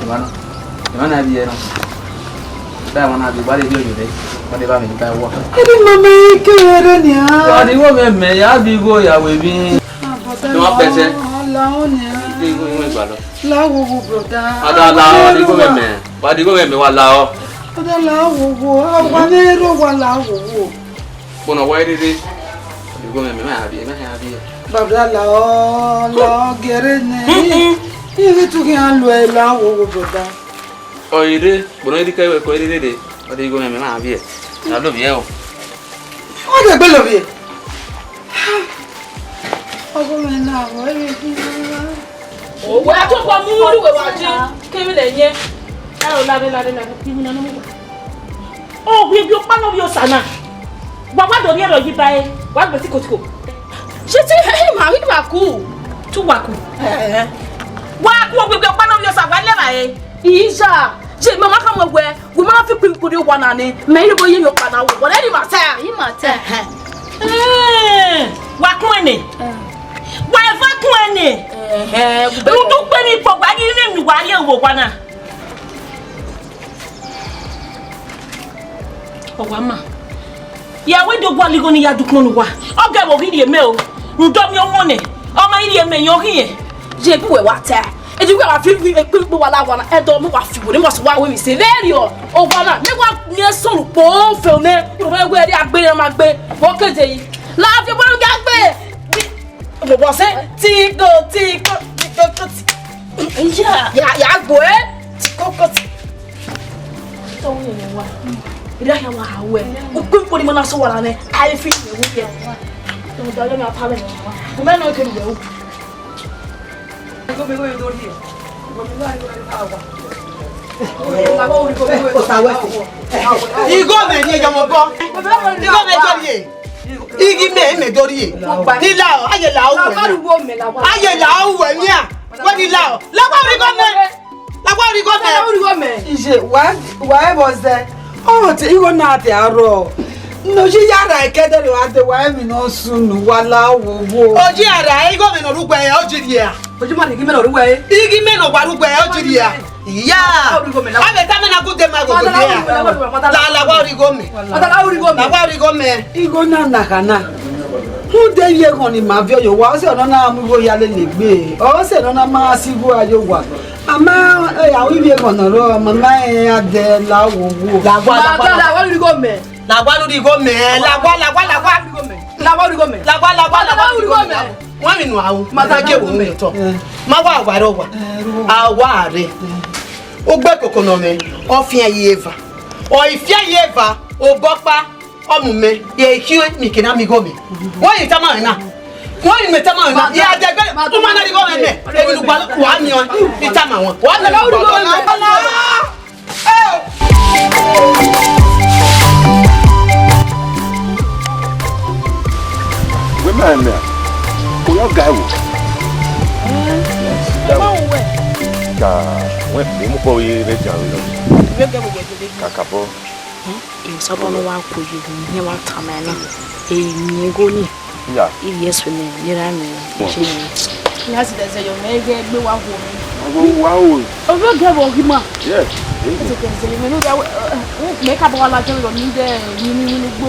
emwa na, emwa na vbiẹ na. Ba emwa na vbiẹ, wa le vbiẹ oyo re, wa le ba mẹ ba wa. Eri mama ke rẹ nia. Wa di wo mẹ mẹ, ya bi igho ya wẹ emwi. Ah, brother, Ni wa pẹsẹ. La o nia. Di igho, igho igba lọ. La wo wo, brother. Ada la o, di igho mẹ mẹ. Wa di igho mẹ mẹ, wa la o. Brother, la wo wo. Ah, wa ne ro wa la wo wo. Kpọnọ wa rere. Igho mẹ mẹ, ma ya vbiẹ, ma ya vbiẹ. Brother, la o, la o, gẹrẹ nẹ. Mm-mm. Iri tu khian lu ẹ, la wo wo, brother. Ọ rere, kpọnọ iri kẹ wẹ kọ rere re. Ọ de igho mẹ mẹ, ma ya vbiẹ. Na lo vbiẹ o. Ọ de gbe lo vbiẹ. Ọgọ mẹ na, ọ rere. Owẹ a tọkọ mu ru wẹ wa je, kevbe lẹ yẹn. Ẹ o, lare, lare, lare, kevbe na nọ mu. Ovbi, ovbi ọkpa ne ovbi Osa na. Wa wa do rhie ẹre yi ba ẹre, wa gbe sikosiko. Ṣe te ima ghi wa ku? Tu wa ku. Wa ku, ovbi, ovbi ọkpa ne ovbi Osa, wa lẹ evbare. Iya, ye mama khama wẹ, wẹ ma fi kpikpiri owa na nẹ, mẹ i re obọ ye emwi ọkpa na wo, wẹ rẹn ni ma ta. I ma ta. Ẹhẹn. Ẹẹn, wa kun ẹnẹ. Wa eva kun ẹnẹ. Ẹhẹn, rhunmwuda ukpe ni kpọ gba ghi rre emwi wa rhie vbe owa na. Ọ wa ma. Ya wẹ do gualọ igho ni ya dukpọn ne uwa. Ọ gẹ vbe ọ ghi rhie mẹ o. Rhunmwuda ọmọ ọmọ nẹ, ọ ma i rhie mẹ, yan ọ ghi rẹn. Ye gu wẹ wa ta. Eji wẹ wa fi ekpikpo wa la wa na, ẹdọ mẹ wa fi were, must wa wẹ mi se. Vberriọ, owa na, mẹ wa miẹn sunu kpo fe nẹ, unu wẹ wẹ ẹre a gbe, ma gbe, vbe ọ ke de yi. La fi owa gha gbe. Mo bọ sẹ, tigo, tigo, tigo, tigo, ti. Ya, ya, ya gbo, eh? Tigo, tigo, ti. Tọ wẹ wa. Ira ya wa ha wẹ. Ukpikpo ni ma na sẹ owa na nẹ, a i fi wẹ wẹ. Tọ da lẹ mi a ta lẹ. Mo mẹ nọ kẹ wẹ. Osa wẹ. Igho mẹ ni ẹyọ mọ bọ. Igho mẹ do rhie. Ighi mẹ, mẹ do rhie. Ni la o, aye la o wẹ. Aye la o wẹ nia. Wẹ ni la o. La wa ri igho mẹ. La wa ri igho mẹ. La wa ri igho mẹ. Iye, wa, wa e vbọ zẹ. Ọ te igho na te arọ. No ji ya ra ẹkẹ dẹ wa de wa emwi ne ọ sunu, wa la wo wo. O ji a ra igho mẹ ne ọ rugbe, o ji rhie a. Ojú ma ni igi mẹ́rin orúkọ ẹ. Igi mẹ́rin ọ̀gbà arúgbó ẹ, ó ti rí a. Ìyá. Ave tama na gude ma gogo ye a. La, la wa ori igho mẹ. Mata la ori igho mẹ. La wa ori igho mẹ. Igho na na khana. Rhunmwuda ivbi ekhọn ni ma viọ ye owa, ọ sẹ nọ na mu igho ya lele egbe. Ọ sẹ nọ na ma si igho a ye owa. Ama, eh, avbe ivbi ekhọn nọ rọ, mama ẹ a dẹ la wo wo. La wa, la wa, la wa. Mata la wa ori igho mẹ. La wa ori igho mẹ. La wa, la wa, la wa. La wa ori igho mẹ. La wa, la wa, la wa ori igho mẹ. Wan mi nu aro, ma da gie wo mu otọ. Ma wa wa rọ wa. A wa re. Ogbe koko nọ mwẹ, ọ fian ye eva. Ọ i fian ye eva, obọ ọkpa, ọ mu mẹ, ye khian mi ke na mi igho mẹ. Wọ ye tama na. Wọ ye mẹ tama na. Ye a dẹ gbe, u ma na ri igho mẹ mẹ. Ebi nu gba wa mi ọ, i tama wọn. Wa mi igho mẹ. Wẹ ma mẹ a, ko ya ga ẹvbo. Yes, ga ẹvbo. Ka wẹ, mẹ mu kpọ vbe rẹ dia vbe lọ. Ka ka bọ. Ẹ, sabọ ne wa ko ye, ne wa tama na. Ẹ, mi igho ni. Iya. Ivbi ẹse ne, ne ra mi, je ni. Iya si dẹzẹ yo, mẹ ghe egbe wa wo mi. Wa wo, wa wo. Ovbi ogie vbe ọ ghi ma. Yes. Ẹse dẹzẹ yo, mẹ no da, mẹ ka bọ wa ladian vbe ni de, ni, ni, ni, ni gbo.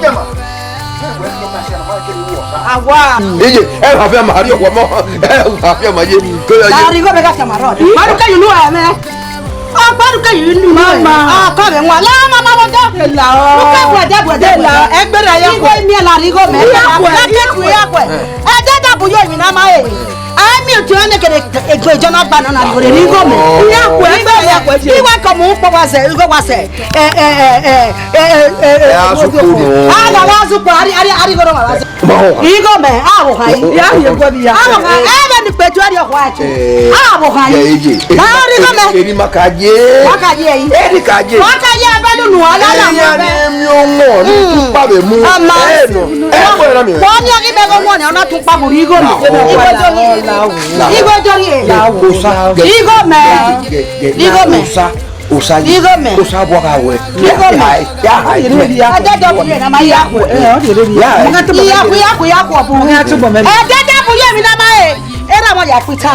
Fiama. Awa. Iye, ẹ ha fiama, a rhie ọkhuọ mọ. Ẹ ha fiama ye. Ko ya ye. Dari go mega fiama rọ. Ma ru ke yu nu ẹ mẹ. Ọ gba ru ke yu nu mẹ. Mama. Ọ kọ vbe wan. La mama mo da. La o. Lu ke bu ẹdẹ bu ẹdẹ. La. Ẹgbẹrẹ ya. Igho emi la righo mẹ. Ya kue. Ya ke tu ya kue. Ẹdẹ da bu yo emi na ma e. Ai mi otu ne kede egbe jọ na gba nọ na ri igho mẹ. Ya kue, ẹgbẹrẹ ya kue. Iwa kọ mu kpọ wa sẹ, igho wa sẹ. Ẹ, ẹ, ẹ, ẹ, ẹ, ẹ, ẹ, ẹ, ẹ, a sukpu nọ. A na wa sukpu, ari, ari, ari goro wa sẹ. Ma ho ha. Igho mẹ, a wo ha yi. Ya ye gwe bi ya. A wo ha, ẹ bẹ ni peju ari ọkwa ẹtu. Eh, a wo ha yi. Ya eje. Ma ri igho mẹ. Eri ma ka ye. Ma ka ye yi. Eri ka ye. Ma ka ye ebe nunu, a la na. Eri mo ani ebe. Emi ọmọ, ni tun pa be mu. Ama. Eh, no. Eh, ko era mi. Wọ́n ní ọgí bẹ́ẹ̀ gọ́mọ̀ ni ọ̀nà tún pa bùrù igho mi. Igho jọ ni e. Igho jọ ni e. Osa. Igho mẹ. Igho mẹ. Osa. Osa. Igho mẹ. Osa bọ ka wẹ. Igho mẹ. Ya ha. Ẹjẹ dọ bu ye na ma ya ku. Ya. Ya ku ya ku ya ku ọbu. Ẹjẹ dọ bu ye mi na ma e. Era mo ya ku ta.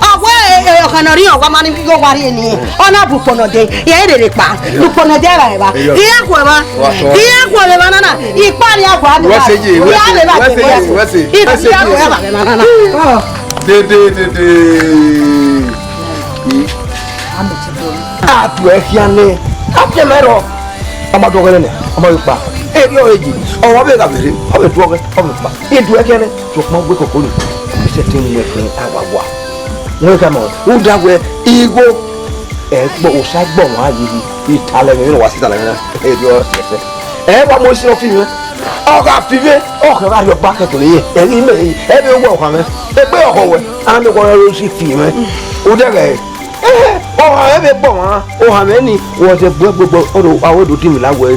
Ọwẹ ọkhan ne ọ rhiọn ọwa ma ni igho wa rhie ni, ọ na bu ukpọnọ dee, irẹn rere kpa, ukpọnọ dee ẹvba ẹvba. Iran ku ẹvba, iran ku ẹvba nana, ikpa ni agua ni. Wẹ se ye, wẹ se ye, wẹ se ye, wẹ se ye. Ikpa ni agua ẹvba ẹvba nana. Dede, dede. A tu ẹ khian nẹ, a fian mẹ rọ. Ọ ma dọghe nẹ, ọ ma vbe kpa. Erriọ eje, ọ wa vbe gha vbe rre, ọ vbe tuọghẹ, ọ vbe kpa. Iduẹ khian nẹ, sokpan wẹ koko ni, isẹtin wẹ khin awawa. Wẹ khama, rhunmwuda wẹ igho, ẹ gbọ, osa gbọ wan yi, italẹ mwẹ, wa si italẹ mwẹ, erriọ sẹsẹ. Ẹ wa mo si ọ fi mwẹ, ọ gha fi mwẹ, ọ khẹ gha rhiọgba kẹkẹ ne irẹn, ẹ ghi mẹ, ẹ vbe wẹ ọkhan mwẹ, egbe ọkhọ wẹ, a na miẹn wẹ ọ si fi mwẹ, odẹ ghẹ. Ọha mwẹ vbe gbe ọmwa, ọha mwẹ ni, wẹ ọzẹ gbe gbogbo, ọ do, a wẹ do dinmwi la wẹ,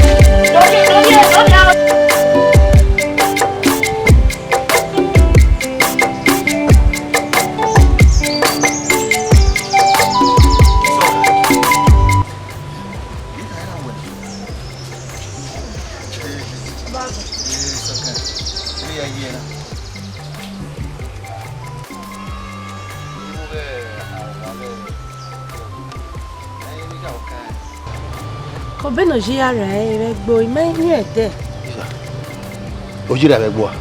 Obọ ne ọ ye ra rae vbe ẹgbo, I ma miẹn ẹdẹ. Oyi ra vbe ẹgbo a?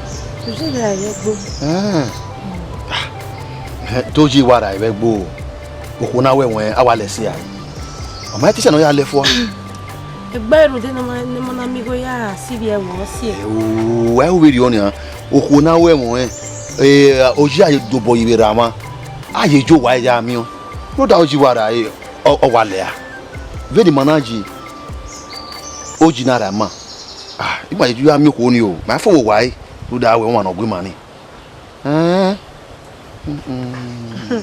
Oyi ra vbe ẹgbo. Ẹn. Ah, do yi wa ra vbe ẹgbo. Okhuo na wẹ wẹn, a wa lẹ si a. Ọ ma te sẹ ne ọ ya lẹ fua. Egbe rhunmwuda ne ọmọ, ne ọmọ na miẹn igho ya sivbi ẹvbo ọ si. Ẹo, ẹ hu vberriọ nian. Okhuo na wẹ wẹn, eh, oyi a ye dobọ yi vbe ra mwa. A ye yo wa ya miẹn. Rhunmwuda oyi wa ra, eh, ọ, ọ wa lẹ a. Vbene ima na yi oyi na ra ima. Ah, ima ye ya miẹn okhuo ni o. Ma fo vbe owa ẹre. Rhunmwuda wẹ ọmwa ne ọ gu ima ni. Ẹn? Mm-mm.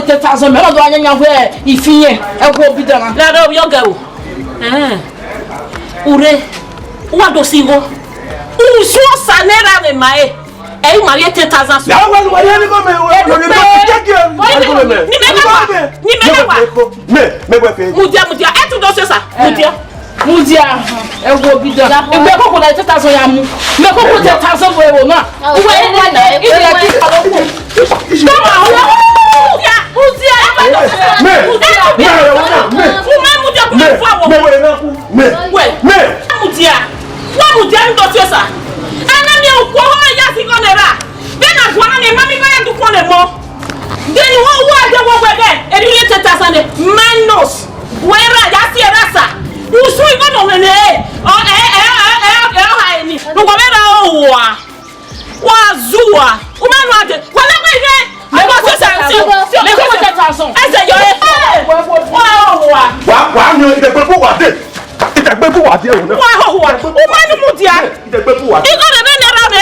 e ten thousand, mẹ na do wa yanyan wẹ ifi yẹn, ẹ wo bi dan na. Lada ovbi ọgẹ o. Ẹn. Ure, u wa do si igho. Usun Osa ne erha mwẹ ma ẹre, ẹ i ma vbe ten thousand. Ya wẹ lu wẹ ni ko mẹ, wẹ lu ni ko take care. Ni mẹ wa, ni mẹ wa. Me, me wẹ fe. Mudia, mudia, ẹ tu do se sa. Mudia. Mudia, ẹ wo bi dan. Egbe koko na ten thousand ya mu. Me koko ten thousand vbe ẹvbo na. Uwẹ ẹ wa na, ẹ wa na. Toma, uwẹ, mudia, mudia, ẹ wa na. Me, me, me, me, me. Uwẹ mudia, me, me, me, me, me, me. Wẹ, me. Mudia. Wa mudia ni do tie sa. Ana mi ukwo ho ya si ko ne ra. Bena guana ne ma mi ko ya du ko ne mo. Then wo wo ade wo wẹdẹ, eri ule ten thousand minus. Wẹ ra ya si ra sa. Usun igho nọ mwẹ ne. Ọ, ẹ, ẹ, ọ ha eni. No wa vbe ra owa. Wa zuwa. U ma nu ade. Wa la ma ihe. Ẹ bọ se sa. Me ko ten thousand. Ẹ sẹ yọ e. Wa owa. Wa, wa yan idẹgbe bu wa de. Idẹgbe bu wa de o na. Wa owa. U ma nu mudia. Idẹgbe bu wa de. Igho rẹ vbe ne ra vbe.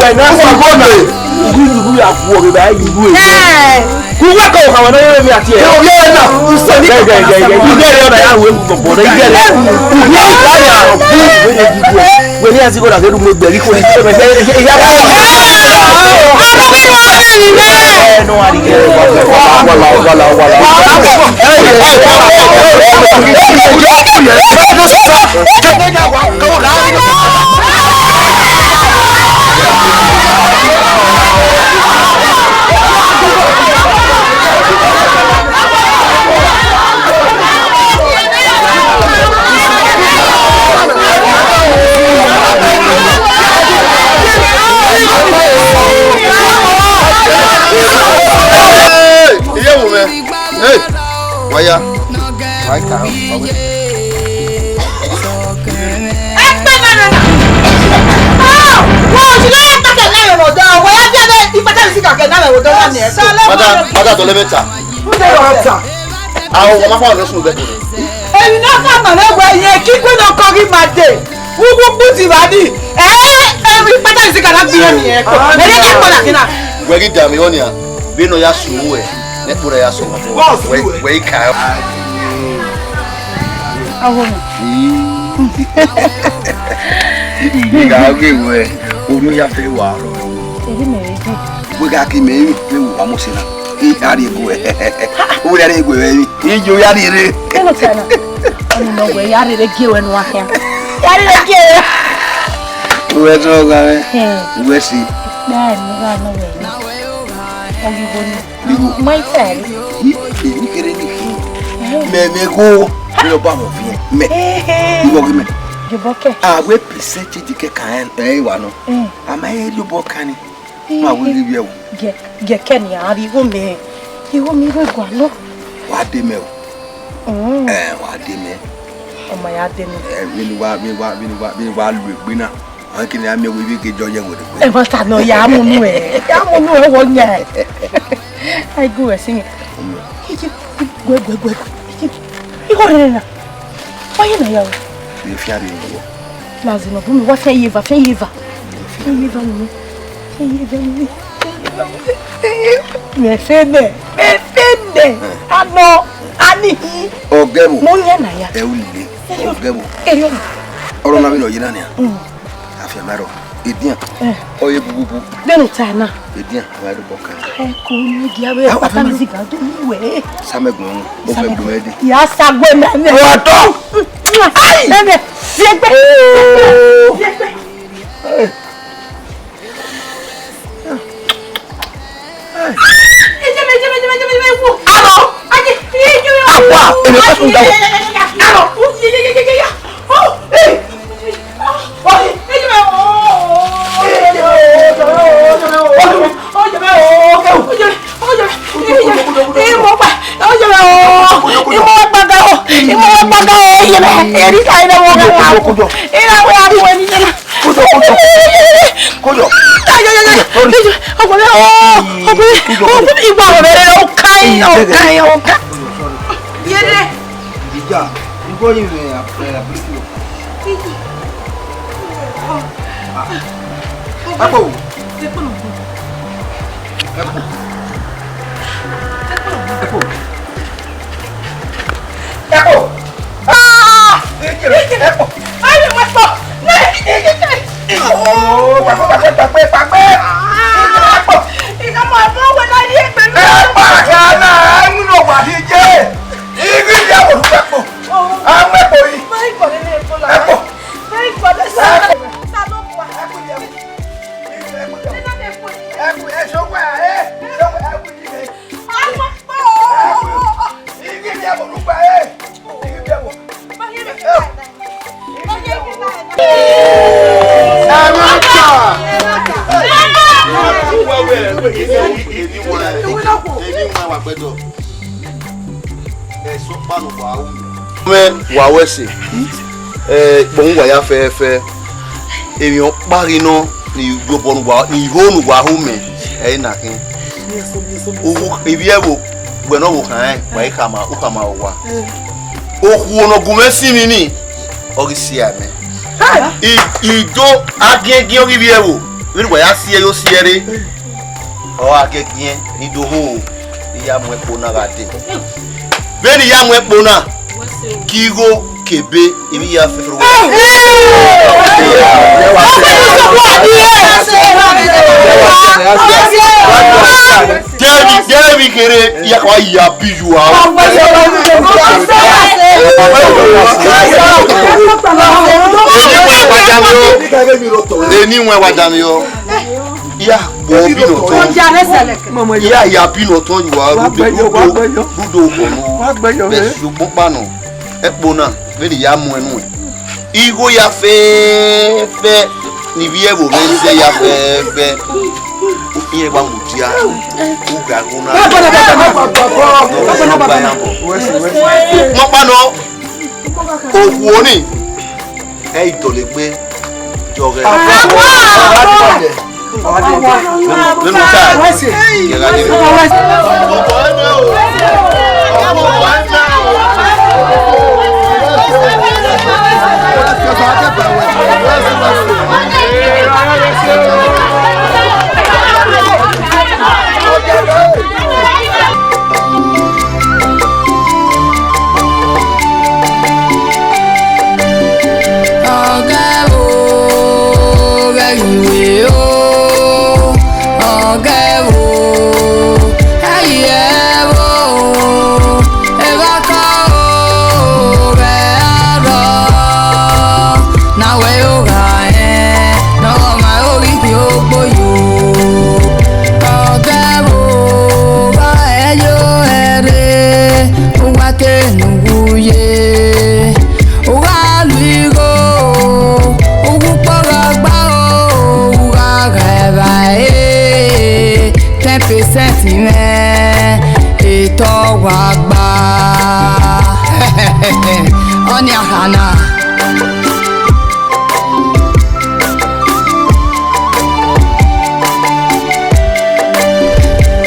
Wẹ na sẹ igho ne. Uwu, uwu ya gu ọghe ba igho. Ku wẹ ko ha wa na ye mi ati ẹ. Yo, ye na. Gẹ, gẹ, gẹ, gẹ. Igẹ re ọna ya ru egbọgbọ ne igẹ re. Uwu ya ya. Wẹ ne ya zigho na ghe ru mu egbe ghi ko ni. Iya. Ẹ no ari gẹ. Wala, wala, wala. Hey, iye wo mẹ. Hey, waya. Wai ka, wa we. Ẹ pẹ́ nana na. Ah, wọ́n ò sí lọ́wọ́ pátá náà yọ̀rọ̀ dán. Wọ́n yá jẹ́ bẹ́ẹ̀, ipátá mi sì kà kẹ́ náà yọ̀rọ̀ dán náà ni ẹ kọ́. Madam, madam, tọlẹ mẹta. Who dey your matter? Àwọn ọmọ máa fọwọ́ lọ sùn bẹ́ẹ̀. Èmi náà ká mọ̀ lẹ́wọ̀ ẹ̀yẹ kíkún náà kọ́ kí máa dé. Wúwú kú ti bá dì. Ẹ ẹ ipátá mi sì kà náà gbìyànjú yẹn kọ́. Ẹ yẹ ká kọ́ làkínà. Wẹ́gí dàmí wọn ni à, bí iná ya sùn wẹ̀, nẹ́kpó rẹ̀ ya sùn wẹ̀, wẹ̀, wẹ̀ í kà á. Awo mi. Ìgbà wíwẹ̀, onu ya fẹ́ wà rọ. Èyí mẹ̀rẹ̀ jù. Wíga kí mẹ̀rẹ̀ fẹ́ wà mọ́ sí náà. Iyari egbe. Wíga iyari egbe. Ijo iyari re. Kí ló ṣe náà? Ọni nọ wẹ iyari re gie wẹ nu ahian. Iyari re gie wẹ. Uwẹ tọ gha rẹ. Uwẹ si. Bẹ́ẹ̀ ni, wà nọ wẹ. Ọgigbo ni. Igho. Ma i tẹ. Ni, ni kere ni. Mẹ, mẹ gho. Mi lọ ba mọ fi mẹ. Igho gi mẹ. Jobọ kẹ. A wẹ percentage kẹ kan ẹ wa nọ. A ma ẹ ri obọ kan ni. Ma wẹ ghi vbiẹ o. Gẹ, gẹ kẹ ni a ri igho mẹ. Igho mi igho gua nọ. Wa de mẹ o. Mm. Ẹ, wa de mẹ. Ọma ya de mẹ. Ẹ, vbene wa, vbene wa, vbene wa, vbene wa lu egbe na. Ọ kene a miẹn wẹ ivbi ghe jọ yẹ wẹ egbe. Ẹ, ma ta nọ, ya mu nu ẹ. Ya mu nu ẹ wọ yan. Ai gu wẹ si mi. Guẹ, guẹ, guẹ, guẹ. Igho rẹ na. Wa ye na ya o. Ye fian rre igho. Lazi nọ bu mi wa fian ye eva, fian ye eva. Fian ye eva ni. Fian ye eva ni. Mẹ fe mẹ, mẹ fe mẹ. Anọ, ani hi. Ọgẹvbo. Mo yan na ya. Ẹ u lele. Ọgẹvbo. Ẹ yọ. Ọrọ na vbe nọ ye na nia. Mm. Afianma rrọọ, edian, ọ ye bububu. Vbene u ta na. Edian, ọ gha rre obọ kan. Ẹ ko ni gia vbe pata mi siga do ni wẹ. Samẹ gbọn, o fẹ gbọn ẹdẹ. Ya sa gbẹ mẹ mẹ. Ọ wa tọ. Ai! Mẹ mẹ, fiegbe. Fiegbe. Akwa, èmi kọ́ sùn dáwọ̀. Kojo, kojo. Kojo. Kojo. Ọkùnrin, ọkùnrin, ọkùnrin, ìgbà wo bẹ̀rẹ̀ lọ ká yín, ọ̀ká yín, ọ̀ká. Yẹ́dẹ̀. Ìjà, ìgbọ́ yìí rẹ̀ àpẹẹrẹ àbísí o. Ẹ kò. Ẹ kò. Ẹ kò. Ẹ kò. Ah! Ẹ kò. Ayi, mo kọ. Oh, pàpẹ́, pàpẹ́, pàpẹ́, pàpẹ́. Ẹ kò. Ìgbà mọ̀ ọ́ wẹ̀ láyé pẹ̀lú. Ẹ pàkà náà, ẹ ń lò wà ní jẹ́. Ibi ìyàwó ló fẹ́ pọ̀. Àwọn ẹ̀kọ́ yìí. Ẹ pọ̀. Ẹ kò. Ẹ kò. Ẹ kò. Ẹ kò. Ẹ kò. Ẹ kò. Ẹ kò. Ẹ kò. Ẹ má jà. Mẹ wa wẹ ẹse. Eh, ikpọnmwẹ uwa ya fẹẹfẹ. Emwi ọkpa ghi nọ ni yobọ ne uwa, ni iho ne uwa ho mẹ, ẹ i na khin. Ivbi ẹvbo, wẹ ne ọ vbe khan rẹn, wa i khama, u khama owa. Okhuo ne ọ gu mwẹ sinmwi ni, ọ ghi sia mẹ. I, i do agiẹngiẹn ọghe ivbi ẹvbo, vbene uwa ya si ẹre, ọ si ẹre. Ọ gha giẹgiẹn, ne I do ho, ne I ya mu ẹkpo na gha dee. Vbene I ya mu ẹkpo na, ke igho ke ebe, emwi ya fẹfẹre uwa. Dẹmwi, dẹmwi kherhe, I ya ka ya bi yu aro. Eni wẹ wa dami o. Eni wẹ wa dami o. Ya gbe obi nọ tọn. Ya ya bi nọ tọn yu aro. Rudo, rudo, rudo. Bẹsi ogbọkpa nọ. Ẹkpo na, vbene I ya mu ẹn nuẹn. Igho ya fẹfẹ, ne ivbi ẹvbo mwẹ zẹ ya fẹfẹ. Irẹn wa mudia, u gha gho na. Ukpọkpa nọ, okhuo ni, ẹ i dọlegbe, jọghẹ. Vbene u ta, Ọgẹvbo ghẹ ghi we o, ọgẹvbo ghẹ ghi ẹvbo, evbakọ ghẹ arọ, na wẹ yo gha rẹn, ne ọ ma ro ghi khin ogbo yo. Ọgẹvbo gha ẹyo ẹre, uwa ke nu wu ye. U gha lu igho, u wu kpọghọ gba o, u gha ghẹ vba e, ten percent mwẹ, etọ wa gba. Ọnii a kha na.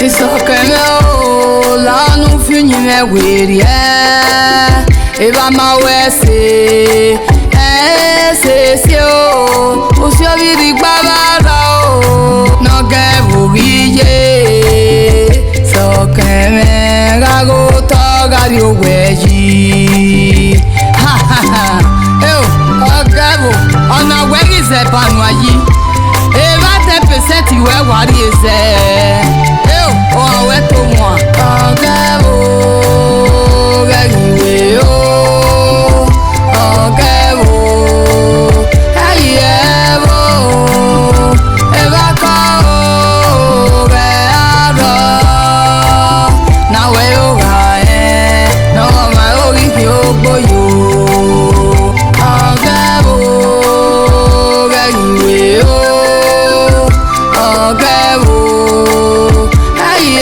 Isọkẹn mwẹ o, la ne u fi uyinmwẹ werriẹ, evba ma wẹ ẹse, ẹ sese o, usiovbi rhie igba vbe arọ o, ne ọgẹvbo ghi ye, Isọkẹn mwẹ gha ghe otọ gha rrie owẹ yi. Eo, ọgẹvbo, ọna wẹ ghi zẹ ba nuan yi. Evba ten percent wẹ wa rhie zẹ. Eo, ọ wẹ to wan. Ọgẹvbo, ghẹ ghi we o. Ọgẹvbo, ẹ ghi ẹvbo. Evbakọ o, ghẹ arọ. Na wẹ yo gha rẹn, ne ọ ma ro ghi khin ogbo yo.